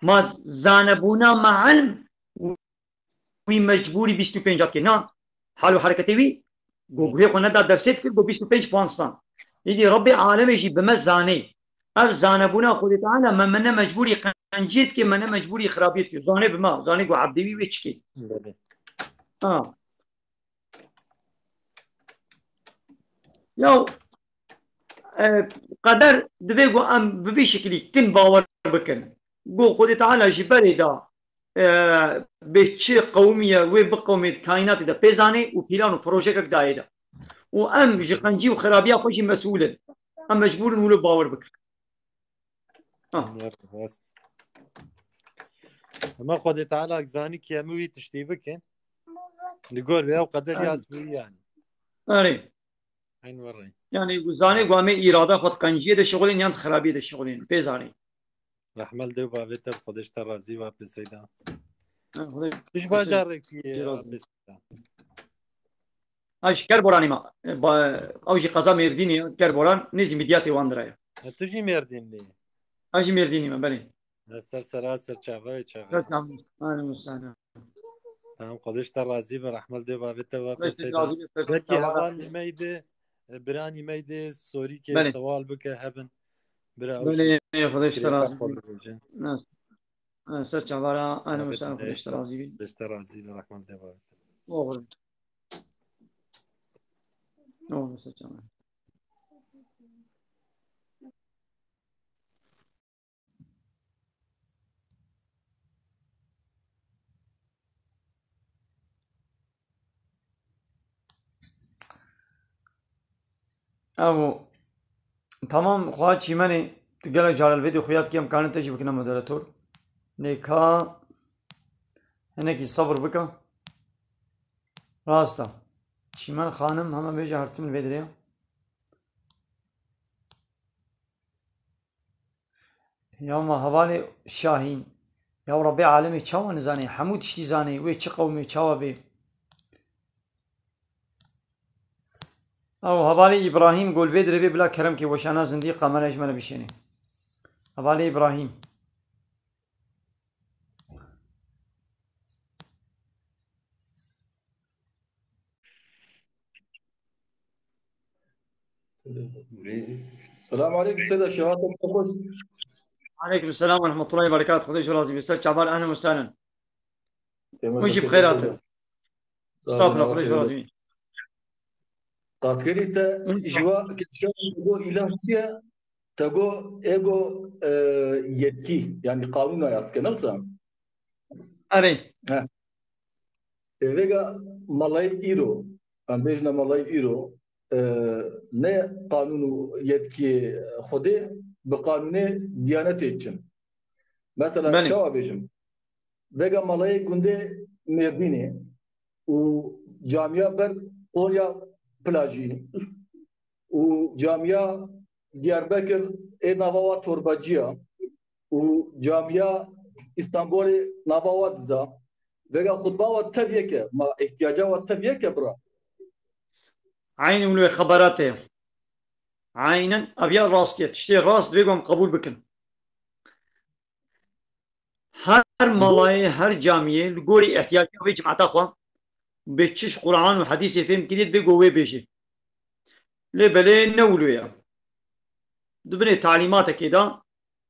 Ma zanebûna mealim wî mecbûrî bîst û pênc dikir. Na, hal û hereketê wî, go guhê xwe neda dersê dikir, go bîst û pênc puan stan. Îdî Rebbê alemê jî bi me zanê. Ev zanebûna Xwedê Teala me, me ne mecbûrî qenciyê dike, me ne mecbûrî xirabiyê dike. Zanê bi me, zanê go ebdê wî wê çikê. Belê. Ha. Ya, e, qeder divê ku em bi vî şekilî kin bawer bikin. Ku Xwedê Teala ji berê de, e, bê çi qewimiye wê biqewimê kaînatê de pê zanê û pîlan û projekek dayê de. Û em ji qencî û xirabiya xwe jî mesûl in. Em mecbûr in wilo bawer bikin. Ah. Rast. Hema Xwedê Teala zanî ki em wî tiştî bikin. Li gor vê ew qeder Aynen. yaz bû yani. Erê. Eyn werê. Yani, zanê ku em ê îrada xwe di qenciyê de şixulên yan di xirabiyê de şixulên. Pê zanê. Rahmel de bavê te, Xwedê ji te razî be, pê Seyda. Ha, Xwedê Tu ji bajarekî yê, pê razî be. Pê Seyda? Ha, ji Kerboranê me. Ba-, ew jî qeza Mêrdînê ye, Kerboran, nêzî Midyatê wan dire ye. Ha, tu jî Mêrdînlî yî? Ha, jî Mêrdînî me, belê. Ha, ser sera, ser çava ye, çava ye. Ser çava. Ahlen we sehlen. Tamam, Xwedê ji te razî be, rehmet dê bavê te ve Xwedê pê te Seyda. razî be, ser Belkî çava heval razî be. Nîmey de, e, bira Nîmey de sorîkê Belê. sewal bike hebin. Bira ew Belê, jî Xwedê ji te skrêpa razî xwe be. bibêje. Na, e, ser çava ra, ahlen we Bavê sehlen, te Xwedê ji te razî be. Xwedê ji te razî be, rehmet dê bavê te. Oxir. Oxir, ser çava. Evo, tamam, xwa çîmenê, tu gelek carel vêdî xuya dikêm, karin te jî bikine moderator. Lê ka hinekî sabir bike. Rast e. Çîmen xanim hema bêje hertim li vê dirê. Ya ma hevalê Şahîn. Ya Rebbê alemê çawa nizanê? Hemû tiştî zanê. Wê çi qewmê çawa bê? Ew hevalê Îbrahîm gol bê dirê bê bila kerem kê weşana zindî kamera ji me re bişênê. Hevalê Îbrahîm. Selam aleyküm Seyda, şehatem xweş. Aleyküm selam ve rahmetullahi ve berekatuhu. Xwedê ji razî be. Ser çavan, ahlen ve sahlen. Hûn jî bi xêr hatin. Estağfurullah, Xwedê ji razî be. Qaskerî te ji wa keçika go îlah çi ye? Te go ego, e, yetkî, yani kanûna yaz ke, ne wisa? Erê. He. E, vêga malayê îro, em bêjine malayê îro, e, ne qanûn û yetkiyê Xwedê, bi qanûnê diyanetê çin. Mesela Belê. çawa bêjim? Vêga malayê gundê Mêrdînê û camiya ber Konya plajî û camiya Diyarbekir ê nava wa torbacî ya û camiya Îstanbulê nava wa diza. Vêga xutba wa tev yek e, ma ihtiyaca wa tev yek e bira. Eynî wilo xeberat e. Eynen, ev ya rast e. Tiştê rast vê gom qebûl bikin. Her malayê, her camiyê li gorî ihtiyaca wê cemata xwe bê çi ji Quran û hedîsê fêm kirî, divê ku wê bêjê. Lê belê ne wilo ye. Di binê talîmatekê de,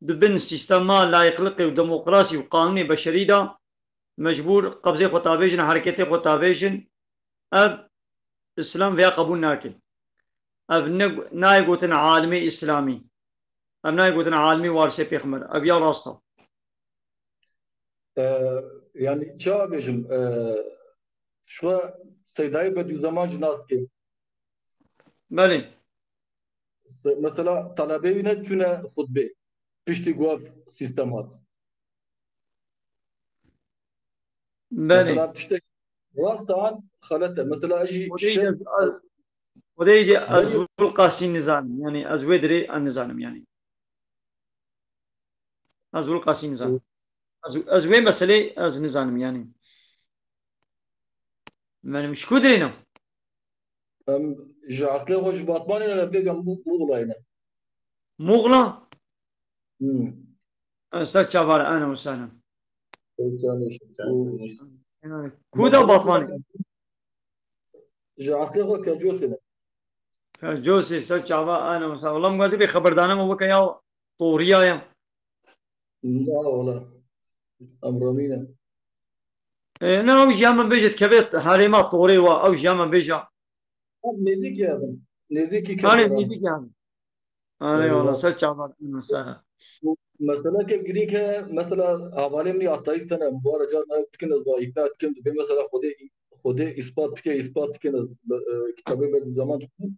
di bin sîstema layîqliqê û demokrasî û qanûnê beşerî de mecbûr qebzê xwe tavêjin, hereketê xwe tavêjin. Ev Îslam vêya qebûl nake. Ev ne, nayê gotin alimê Îslamî. Ev nayê gotin alimê warisê pêxember. Ev ya rast e. E, yani çawa bêjim, e, şwe Seydayê Bedîuzzeman jî nas dike. Belê. Se-, mesela talebê wî ne çûne xutbê. Piştî ku ev sîstem hat. Belê. Mesela tiştek rast an xelet e. Mesela ez jî Xwedê şev de, Xwedê de ez Belê. wil qasî nizanim. Yani ez wê dirê ez nizanim yani. Ez wil qasî nizanim. Ez, ez wê meselê ez nizanim yani. Benim ji ku dirênim? Em ji eslê xwe ji Batmanê ne, vêga Mu-, Muxlayê ne. Muxla? Hmm. E, ser çavare, ahlen ve sahlen. Ser çavare. Yani, ku da Batmanê? Ji eslê xwe Kercosê ne. Kercosê, ser çava, ahlen ve sahlen. Wela min gazî bê xeberdana me weke ya Toriya ya. Na wala. Em remîne. E, ne, ew jî hemin bêje dikeve herêma torê wa, ew jî hemin bêje. Ev nêzîk ya bin. Nêzîkî Hanê kevera. Nêzîk yani. Hanê Eyvallah. Wala ser çavan. Ser. Bu mesele ke girîng he, mesela hevalê min ateîst hene, bu ara carna dikin ez ba îkna dikin, dibê mesela Xwedê, Xwedê îspat bike, îspat dikin ez, e, kitabê Bedî Zaman dikin.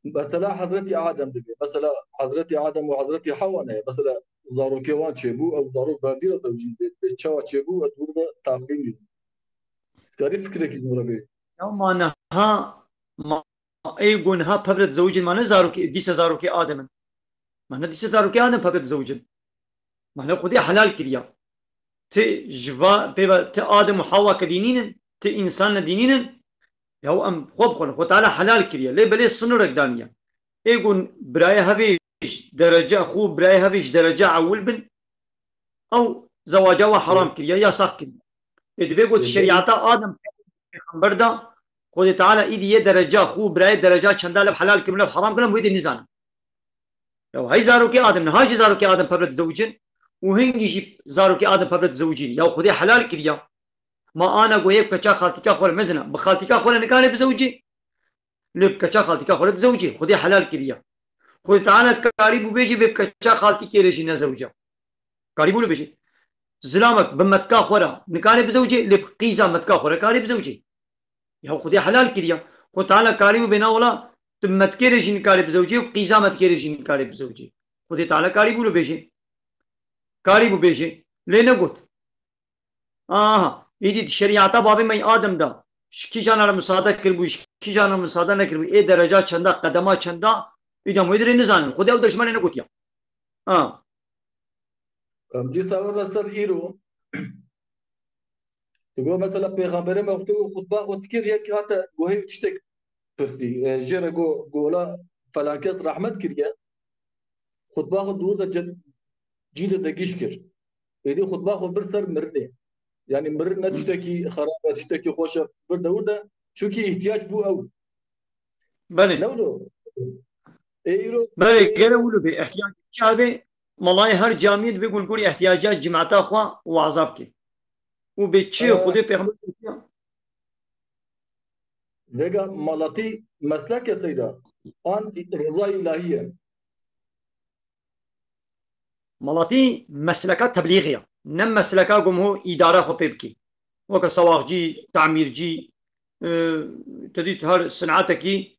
Mesela Hezretî Adem dibê. Mesela Hezretî Adem û Hezretî Hewa ne? Mesela zarokê wan çêbû, ew zarok berdî re zewcîn bê, bê çawa çêbû, ez wir de teqîm bî. Karî fikrekî ji min re bê. Ya ma niha, ma ê ku niha pevre dizewicin, ma ne zarokê, dîse zarokê Adem in. Ma ne dîse zarokê Adem pevre dizewicin. Ma ne Xwedê helal kiriya. Ti ji va, pê ve ti Adem û Hawa ke dînînin, ti însan ne dînînin, ya em xwe bixwin, Xwe Teala helal kiriye. Lê belê sinirek daniye. Ê ku birayê hevê ji derece, xwe birayê hevê ji derece ewil bin, ew zewaca we heram kiriye, yasax kiriye. Ê dibê ku Ê, şerîeta Adem pêxember da, Xwedê Teala îdî yê dereca xwe birayê dereca çenda lev helal kirin, lev heram kirin, wê dê nizanin. Ya hey zarokê Adem, niha jî zarokê Adem pevre dizewicin û hingî jî zarokê Adem pevre dizewicîn. Ya Xwedê helal kiriya. Ma ana go yek peça xaltîka xwe re mezina. Bi xaltîka xwe re nikare bizewicî. Lê bi keça xaltîka xwe re dizewicî. Xwedê helal kiriya. Xwedê Teala karî bû bêjî vê bi keça xaltîkê re jî nezewicî. Karî bû bêjî. Zilamek bi metka xwe re nikare bizewicî, lê bi qîza metka xwe re karî bizewicî. Ya Xwedê helal kiriya. Xwedê Teala karî bû bêna wela tu metkê re jî nikarê bizewicî û qîza metkê re jî nikarê bizewicî. Xwedê Teala karî bû bêjî. Karî bû bêjî. Lê negot. Aha. Îdî di şerîata babê me Adem de. Ji kîjan re musade kiribû, ji kîjan re musade nekiribû. Ê dereca çenda, qedema çenda. Îdam wê dirê nizanin. Xwedê ew de ji me re negotiya. Ha. Em dîsa were ser îro. Tu got mesela Pêxemberê me wextê ku xutba xwe dikir, yek hate guhê tiştek pirsî. E, jê re got, got wela falan kes rehmet kiriye. Xutba xwe dûr de ce-, cî de de gîş kir. Êdî xutba xwe bir ser mirinê. Yani mirin ne tiştekî xerab e, tiştekî xweş e, vir de wir de. Çunkî îhtiyac bû ew. Belê. Ne wilo? Ê îro Belê, ê gere îro wilo bê. Îhtiyacê çi hebe? Malayê her camiyê dibê gulgurî ihtiyaca cimata xwe waza bike. Û bê çi Ee, Xwedê pêxember gotiya? Vega malatî mesleke seyda. An rıza ilahiye. Malatî mesleka teblîxê ye. Ne mesleka gumho îdara xwe pê bikî. Weke sewaxcî, tamîrcî, e, te dît her sinatekî,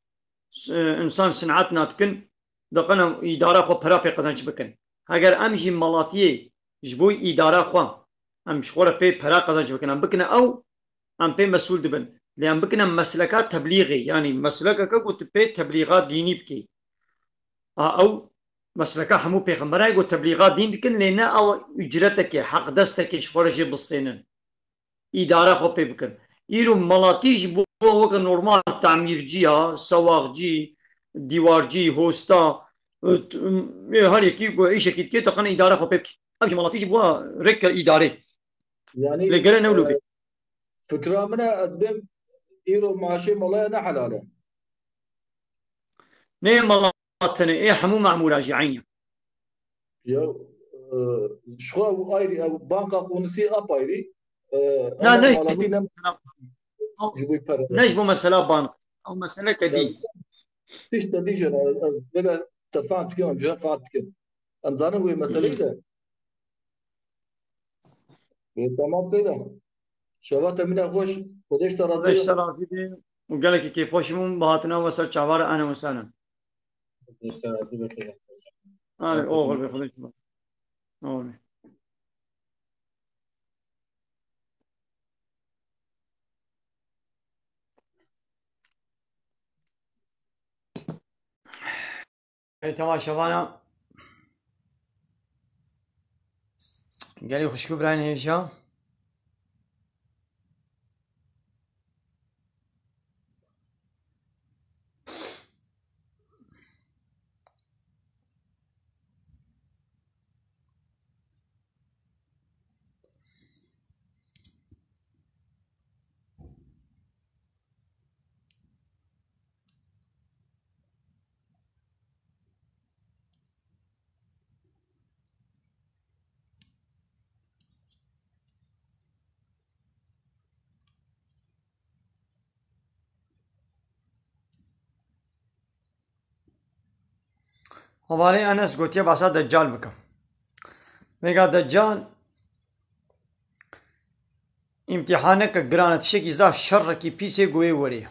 e, însan sinat nadikin, diqine îdara xwe pera pê qezenc bikin. Heger em jî malatiyê ji bo îdara xwe, em ji xwe re pê pera qezenc bikin, em bikine ew, em pê mesûl dibin. Lê em bikine mesleka teblîxê, yanî meslekeke ku tu pê teblîxa dînî bikî. A ew mesleka hemû pêxemberan ku teblîxa dîn dikin, lê ne ew ucretekê, heqdestekê ji xwe re jê bistênin. Îdara xwe pê bikin. Îro malatî ji bo weke normal tamîrciya, sewaxcî, dîwarcî, hosta, û t-, û her yekî ku îşekî dike, teqene îdara xwe pê bike. Ev jî malatî ji bo rêk îdarê. Yani, Lê gere ne wilo bê. E, fikra min e, ez bêm îro maaşê malaya ne helal e. Nê mala tenê, ê hemû memûra jî eynî. Ya, e, ji xwe ew ayrî, ew banka qûnisî ap ayrî. E, Na, ama ne, malatî ne ji bo pere. Ne ji bo mesela bank. Ew meseleke dî. Tişt te dî jê re, ez, ez vêle te fam dikim, em jê fam dikim. Em zanin wê meseleyê de. Ê, tamam, seyda. Şeva te mine xweş. Xwedê ji te razî be. Xwedê ji te razî be. Û gelekî kêfxweş bûm bi hatina we ser çava re, ehlen we sehlen. Xwedê ji te razî be, seyda. Alê, oxir be, Xwedê ji te razî be. Oxir be. Ê, temaşevana. Gelî xwişk û birayên hêja. Hevalê Enes gotiye behsa Deccal bikim. Vêga Deccal îmtîhaneke giran e, tiştekî zaf şerrekî pîsê ku wê werê.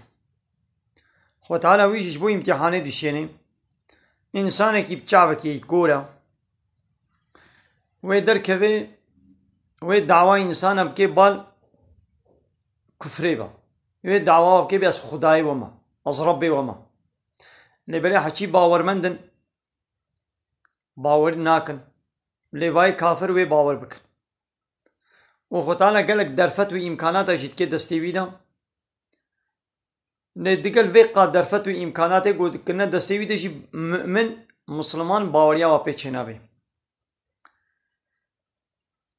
Xwe Teala wî jî ji bo îmtîhanê dişênê. Însanekî bi çavekî kor e. Wê derkeve, wê dawa însana bike bal kufrê be. Wê dawa bike bê ez Xwedayê we me, ez Rebbê we me. Lê belê heçî bawermend in, bawer nakin. Lê bayê kafir wê bawer bikin. Û Xwedana gelek derfet û îmkanata jî dike destê wî de. Lê digel vê qat derfet û îmkanatê ku dikirine destê wî de jî mu'min, misliman baweriya wa pê çênabe.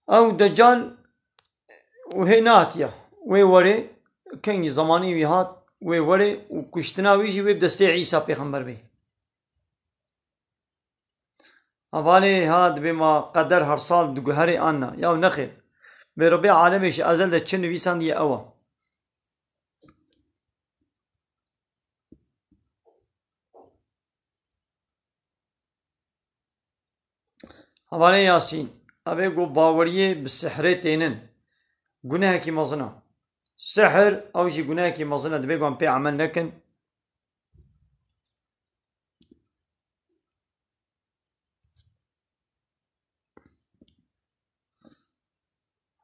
Ew Deccal û hê nehatiye. Wê werê, kengî zemanî wî hat, wê werê û kuştina wî jî wê bi destê Îsa pêxember bê. Hevalê ha dibê ma qeder her sal diguherê an na. Yaw nexêr. Bê Rebê alemê ji ezel de çi nivîsandiye ew e. Hevalê Yasîn, ev ê ku baweriyê bi sihrê tênin, gunehekî mezin e. Sihr, ew jî gunehekî mezin e, divê ku em pê emel nekin.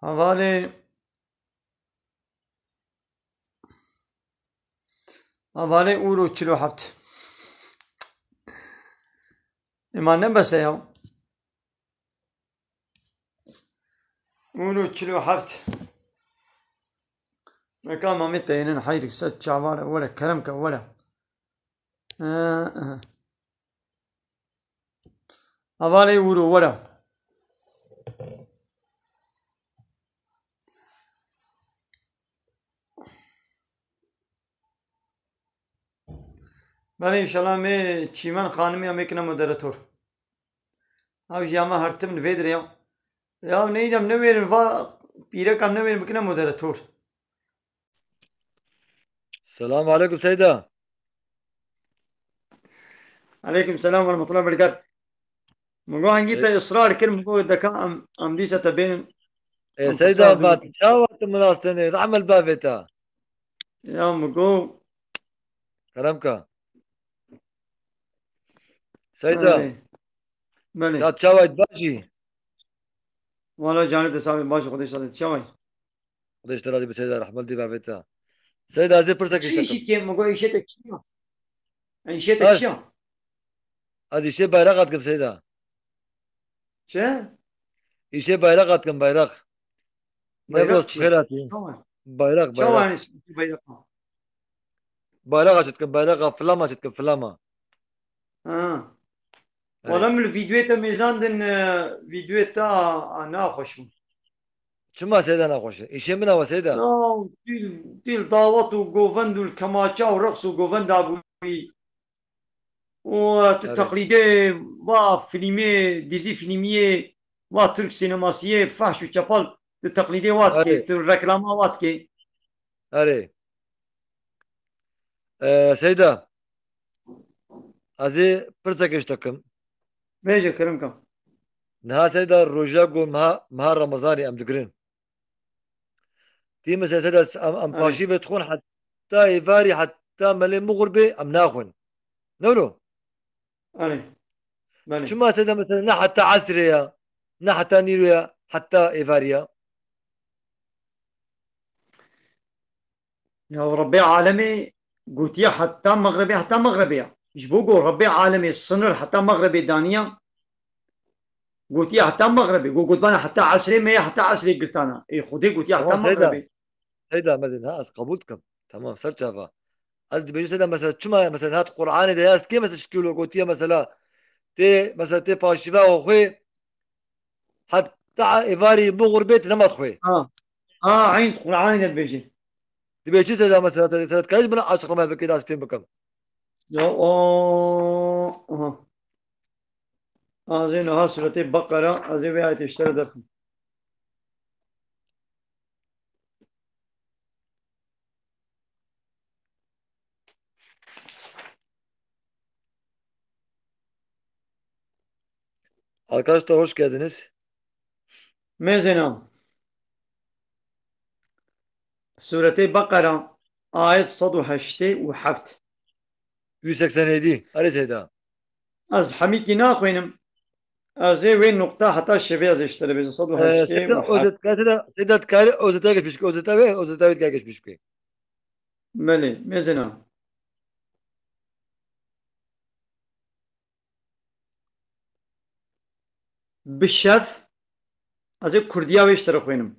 Hevalê, hevalê Ûro çil û heft. Ema ne bes e ya. Ûro çil û heft. Meka mamê teynin heyrik se çavare were kerem ke were. Ee, ee. Hevalê Ûro were. Belê, înşallah me Çîmen Xanimî em ê kine moderator. Ew jî ama her tim li vê dirê ya. Ya neydim ne wêrin va pîrekam ne wêrin bikine moderator. Selam aleyküm Seyda. Aleyküm selam ve rahmetullah ve berekat. Min got hengî te israr kir, min got deka em, em dîsa te bênin. E, em Seyda, pirsa bînin. Çawa tu min rastene? Rahmel bavê te. Ya min got. Kerem ka. Seyda. Belê. Belê. Ya çawa bajî? Wala canê te sabê baş, Xwedê şadê. Çawa? Xwedê ji te razî be Seyda, rehmet dî bavê te. Seyda, ez ê pirsek ji te kim. Çi îşî kêm, min got îşê te çi ya? Îşê te çi ya? Ez îşê bayraqa dikim Seyda. Çi? Îşê bayraqa dikim, bayrak. Bayrak çi? Newroz bi xêr hatî. Çawa? Bayrak, çawa bayrak. Çawa yani bayrak? Bayraqa çi dikim, bayraqa, flama çi dikim, flama. Ha. Erê. Wala min li vîdyoyê te mêzandin, e, vîdyoyê te a, a naxweş bû. Çima Seyda naxweş e? Îşê min a we Seyda. Ya, tu, tu li dawet û govend û li kemaça û reqs û govenda bûyî. Û, e, tu, erê, teqlîdê va filmê, dizî filmiyê, va Türk sinemasiyê, fahş û çepal, tu teqlîdê wa dikê, erê, tu reklama wa dikê. Erê. Ee, Seyda, ez ê pirseke ji te kim. Bêje, kirim kim. Niha Seyda, roja ku meha, meha Remezanê em digirin. Tî mesela Seyda, em, em, erê, paşî vedixwin heta êvarî, heta melê mixwir bê, em naxwin. Ne wilo? Erê. Belê. Çima Seyda mesela ne heta esrê ya, ne heta nîro ya, heta êvarî ya? Ya Rebbê alemê gotiye heta mexrebê, heta mexrebê ya. Ji bo ku Rebbê alemê sinir heta mexrebê daniya, gotiye heta mexrebê. Go gotbana heta esrê me ye, heta esrê girtana. Ê Xwedê gotiye heta mexrebê. Tamam, Seyda. Seyda mezin, ha, ez qebûl dikim. Tamam, ser çava. Ez dibêjim Seyda mesela çima ya, mesela hat Qur'anê de ya ez kê mesela şikî wilo gotiye mesela tê, mesela tê paşîva xwe heta êvarî bixwir bê, nema dixwê. Ha. Ha, eyn Qur'anê de dibêje. Dibê çi Seyda mesela, te, te, te, karî bana açıklama bikê, da ez fêm bikim. Ya, o, aha. Ez ê niha Suretê Beqera, ez ê vê ayetê ji te re derxim. Arkadaşlar hoş geldiniz. Mêzêna. Sûretê Beqera, ayet sed û heştê û heft. Yüz seksen yedi. Erê Seyda. Ez hemîkî naxwînim. Ez ê wê nuqta heta şevê ez ê ji te re bêjim. Ee, sed û heştê û heft. Seyda, özet, Seyda, Seyda, dikarî özete geçmiş, özete ve özete ve geçmiş ki. Belê, mêzêna. Bi şev, ez ê kurdiya wê ji te re xwînim.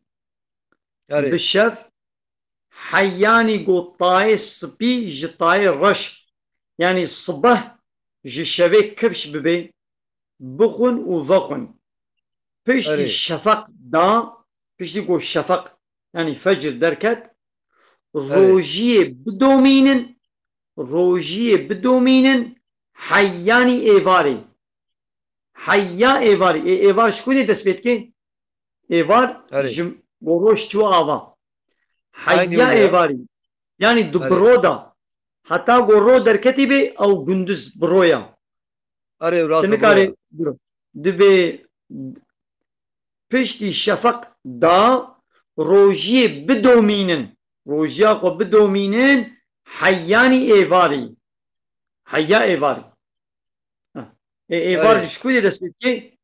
Erê. Bi şev, heyanî go tayê spî ji tayê reş, yanî sibeh ji şevê kifş bibê, bixwin û vexwin. Piştî Erê. şefeq da, piştî go şefeq, yanî fecr derket, Erê. rojiyê bidomînin, rojiyê bidomînin heyanî êvarê. Heya êvarî. Ê, êvar ji ku dê dest pê dike? Êvar Erê. ji go roj çû ava. Aynı Heya öyle ya. êvarî. Yanî di Erê. biro da. Heta go ro derketî bê, ew gunduz biro ya. Erê, rast Tu e, nikarî biro. biro. Dibê piştî şefeq da rojiyê bidomînin. Rojiya xwe bidomînin heyanî êvarî. Heya êvarî. Heh. Ê, êvar Erê. ji ku dê dest pê dike?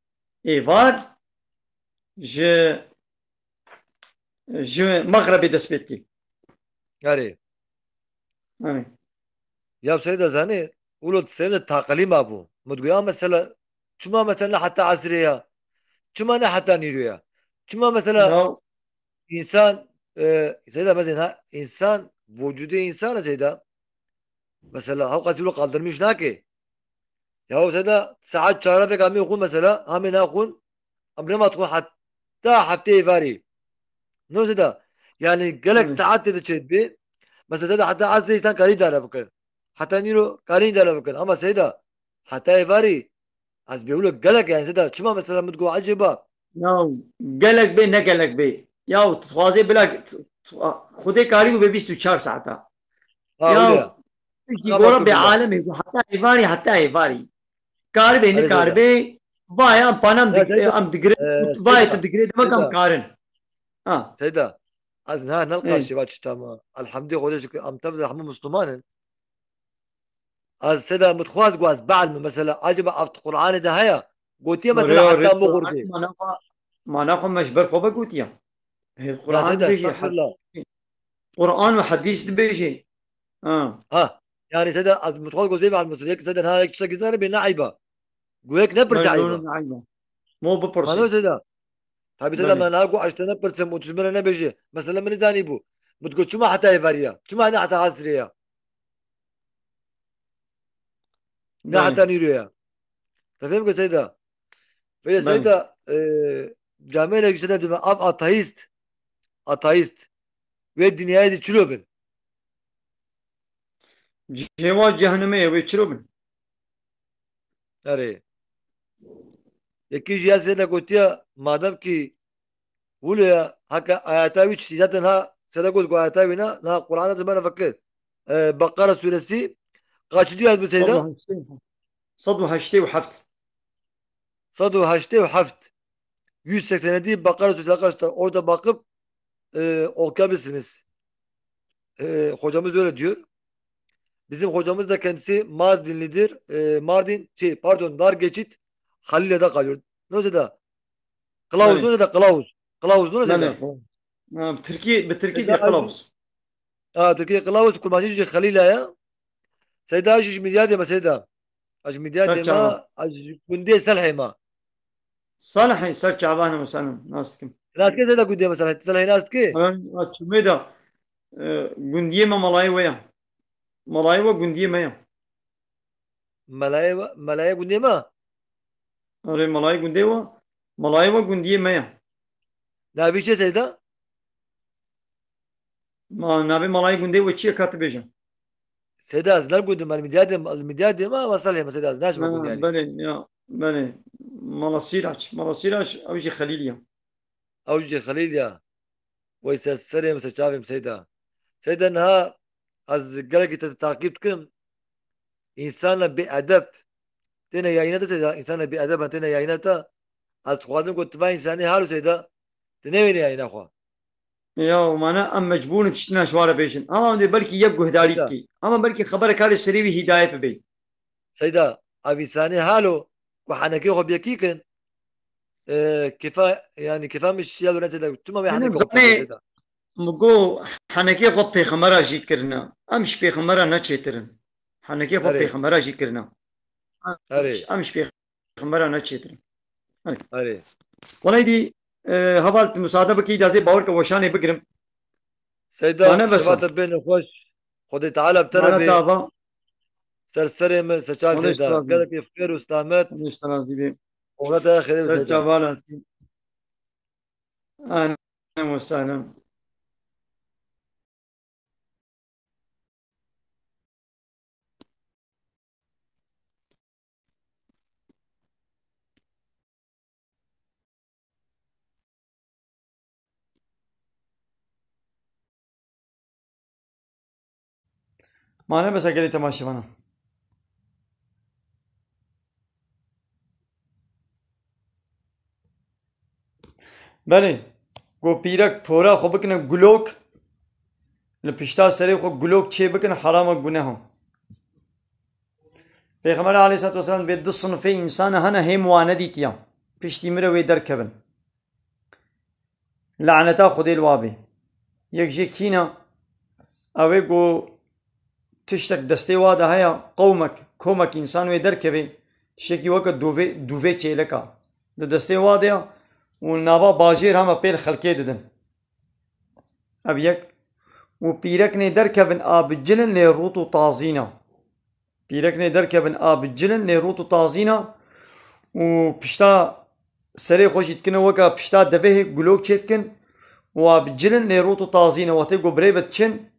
Êvar ji, ji mexrebê dest pê dike. Erê. Erê. Ya Seyda zanî, ulo Seyda taqilî ma bû. Min digoya mesela, çima mesela ne heta esrê ya? Çima ne heta nîro ya? Çima mesela Ya. insan, e, Seyda mezin ha, insan, vücudu insan Seyda. Mesela, hewqasî wilo kaldırmış nake. Ya Seyda, saet çar veka mi xwin mesela, hamê naxwin, em nema dixwin heta heftê êvarî. No Seyda, yani gelek Hı. saet tê de çêt bi. Mesela Seyda, heta esrê insan karî dare bikin. Heta nîro karî dare bikin. Ama Seyda, heta êvarî, ez bêwilo gelek yani Seyda, çima mesela min digo ecêba? Ya, gelek bê, ne gelek bê. Ya, tu dixwazê bila, tu, tu, Xwedê karî bû bê bîst û çar saeta. Ha, Ya, öyle. Piştî Tamam, gora bê tamam. alemê, heta êvarî, heta êvarî. Karibê, Erê Seyda. nikaribê, vaya em panem Ya, dig-, Seyda. em digire, Ee, vaya Seyda. tu digire, demek em Seyda. karin. Ha. Seyda. Ez niha nel Ê. karşî va çi tama. Elhamdî Xwedê şikir, em tev de hemû Müslüman in. Ez Seyda min dixwaz ku ez be'd min mesela, acaba ev di Qur'anê de heye? Gotiye mesela Oraya heta oraya muxur bê. Mana xwe, mana xwe me ji ber xwe ve gotiye. Hê Ya Qur'an Seyda, dibêjî, estağfurullah. Qur'an û hedîs dibêjî. Ha. Ha. Yani Seyda, ez min dixwaz ku zê be'd min, yek Seyda, ha, yek tiştekî zane bê ne eyba. Gu yek ne pirse eyba. Ne eyba. Mo bipirsî. Mano Seyda. Tabi Seyda, Belê. me niha ku eşte ne pirsim û tu ji min re nebêjî. Mesela min nizanî bû. Min digot, çima heta êvarî ya? Çima ne heta esrê ya? Ne Belê. heta nîro ya. Te fêm kir Seyda? Belê Belê. Seyda, e, camêrek ji te dime av ateîst. Ateîst. Wê dinyayê de çilo bin? Cihê wa cehennemê ye, wê çilo bin? Erê. Yekî jî ya Seyda gotiya, madem ki wilo ya, heke ayeta wî çi, zaten ha Seyda got ku ayeta wî na, na Qur'ana de bana fikir. E, Beqara suresi, kaçıncı ayet bu Seyda? Sed û heştê û heft. Sed û heştê û heft. Yüz seksen yedi Bakara suresi arkadaşlar. Orada bakıp, e, okuyabilirsiniz. E, hocamız öyle diyor. Bizim hocamız da kendisi Mardinlidir. E, Mardin, şey, pardon, Dargeçit, Halila'da kalıyor. Ne olsa da? Kılavuz, Belê. ne olsa da Kılavuz. Kılavuz, ne olsa da? Belê. Ha, Tirkî, bi Tirkî Seyda de Kılavuz. Ha, Tirkî Kılavuz, Kurmancî jî Xelîla ya. Seyda jî ji Midyadê me Seyda. Ez ji Midyadê Ser çava. me, ez ji gundê Selhê me. Salihê ser çava ne mesela, nas dikim. Nas ke Seyda gundê me Selhê, Selhê nas ke? Ha, ha, çimê de, e, gundiyê me malayê we ya. Malayê we gundiyê me ya. Malayê we, malayê gundê me? Erê, malayê gundê we, malayê we gundiyê me ya. Navê çi Seyda? Ma, navê malayê gundê we çi ye, ka tu bêje? Seyda, ez ne gundim, ez Midyadê, ez Midyadê me, ama Selhê me Seyda, ez naçim Ha, gundê yani. Belê, ya, belê. Mala Sîraç, Mala Sîraç, ew jî Xelîl ya. Ew jî Xelîl ya. Wey ser serê min, ser çavê min Seyda. Seyda niha ez gelekî te takip dikim. Însana bêedeb. Têne yayîna te Seyda, însana bêedeb têne yayîna te. Ez dixwazim ku tu va însanî halo Seyda, tu newênî yayîna xwe. Ya, mane em mecbûr in tiştina ji wan re bêjin. Ama em dê belkî yek guhdarî Seyda. Bikî. Ama belkî xebera karê serê wî hîdayet bibe. Seyda, ev însanî halo ku henekê xwe bi yekî kin, e, kefa, yani kefa min şiya li Seyda, tu ma wê Yanî henekê xwe zanê, Seyda. Min got, henekê xwe pêxembera jî kirine. Em ji pêxembera ne çêtir in. Henekê xwe Erê. Pêxembera jî kirine. Erê. Em ji pêxembera ne çêtir in. Erê. Erê. Welaydî, e, heval tu musade bikî, da zê bawer ke weşanê bigirim. Seyda, Mane besa. Şeva te bêne xweş. Xwedê Teala bi te re Mane bê. Tava. Ser serê min, seçal Xwedê Seyda. Şeva bê. Gelekî xêr û selamet. Xwedê şeva bê. Oxira te xêr Ser Seyda. Çavala. Ahlen ve sahlen. Mane besa gelê temaşevanan. Belê, ku pîrek pora xwe bikine gulok, li pişta serê xwe gulok çê bikin, heram e, guneh e. Pêxember aleyhissalatu vesselam bê du sinfê însana hene hêm wan nedîtiya. Piştî mire wê derkevin. Laneta Xwedê li wa bê. Yek jê kî ne? Ew ê ku tiştek destê wa de heye, qewmek, komek însan wê derkevê, tiştekî weke dûvê, dûvê çêleka. Di destê wa de ya û nava bajêr hema pêl xelkê didin. Ev yek. Û pîreknê derkevin a bi cilin lê rût û tazîna. Pîreknê derkevin a bi cilin lê rût û tazîna û pişta serê xwe jî dikine weke pişta devehê gulok çêdikin û a bi cilin lê rût û tazîna wextê ku birêve diçin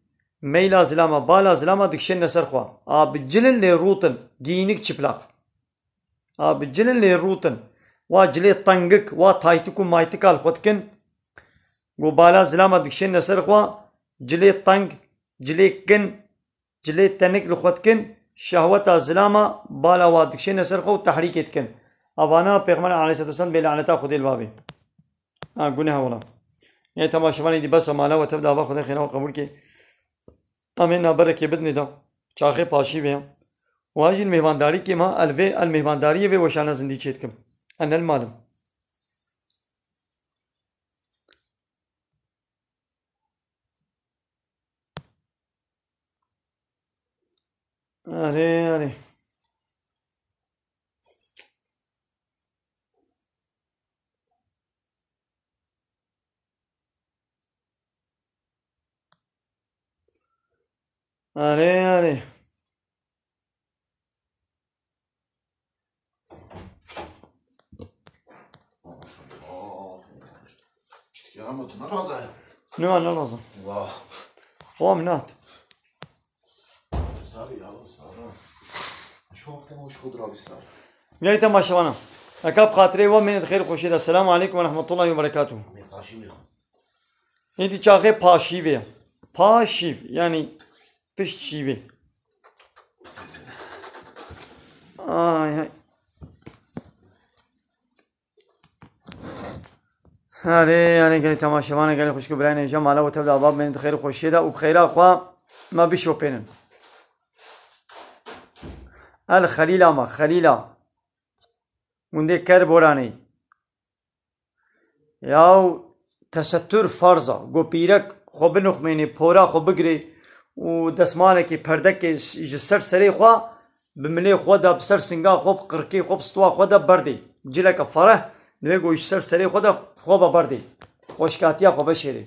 meyla zilama, bala zilama dikişênine ser xwe. A bi cilin lê rûtin, giyînik çıplak. A bi cilin lê rûtin. Wa cilê tengik, wa taytik û maytika li xwe dikin. Ku bala zilama dikişênine ser xwe, cilê teng, cilê kin, cilê tenik li xwe dikin, şehweta zilama bala wa dikişêne ser xwe û tehrîkê dikin. Evana Pêxember aleyhisselatu vesselam bê laneta Xwedê li ba bê. Ha, guneh wala. Yê temaşevanê dî bes e, mala we tev de ava Xwedê xêra we qebûl ke. Em ê naberekê bidinê de. Çaxê paşî vê. Wan jî mêvandarî kêm ha, el vê, el mêvandariyê vê weşana zindî çê dikim. En el malim. Erê, erê. Erê, erê. Maşallah. Çitkî ama tu ne razı ya? Ne var, ne lazım? Vah. Wa minat. Sarı ya, sarı. Şu vakte hoş kudur abi sarı. Gelî temaşevana. Eka bi xatirê we mêne di xêr xweşiyê de. Selamu aleykum ve rahmetullahi ve berekatuhu. Amê paşî mi? Êdî çaxê paşîvê. Paşîv, yani pişt şîvê. Ay, ay. Erê, erê, gelî temaşevana, gelî xwişk û birayên hêja, mala we tev de ava bimênin di xêr û xweşiyê de û bi xêra xwe me bişopênin. El Xelîla me, Xelîla. Gundê Kerboranê. Yaw tesettur farz e. Go pîrek xwe binixmênê, pora xwe bigirê û desmalekê, perdekê ji ser serê xwe bi milê xwe de, bi ser singa xwe, bi qirkê xwe, bi stûwa xwe de berdê. Cileke fereh divê ku ji ser serê xwe de xwe ve berdê. Xweşkatiya xwe veşêrê.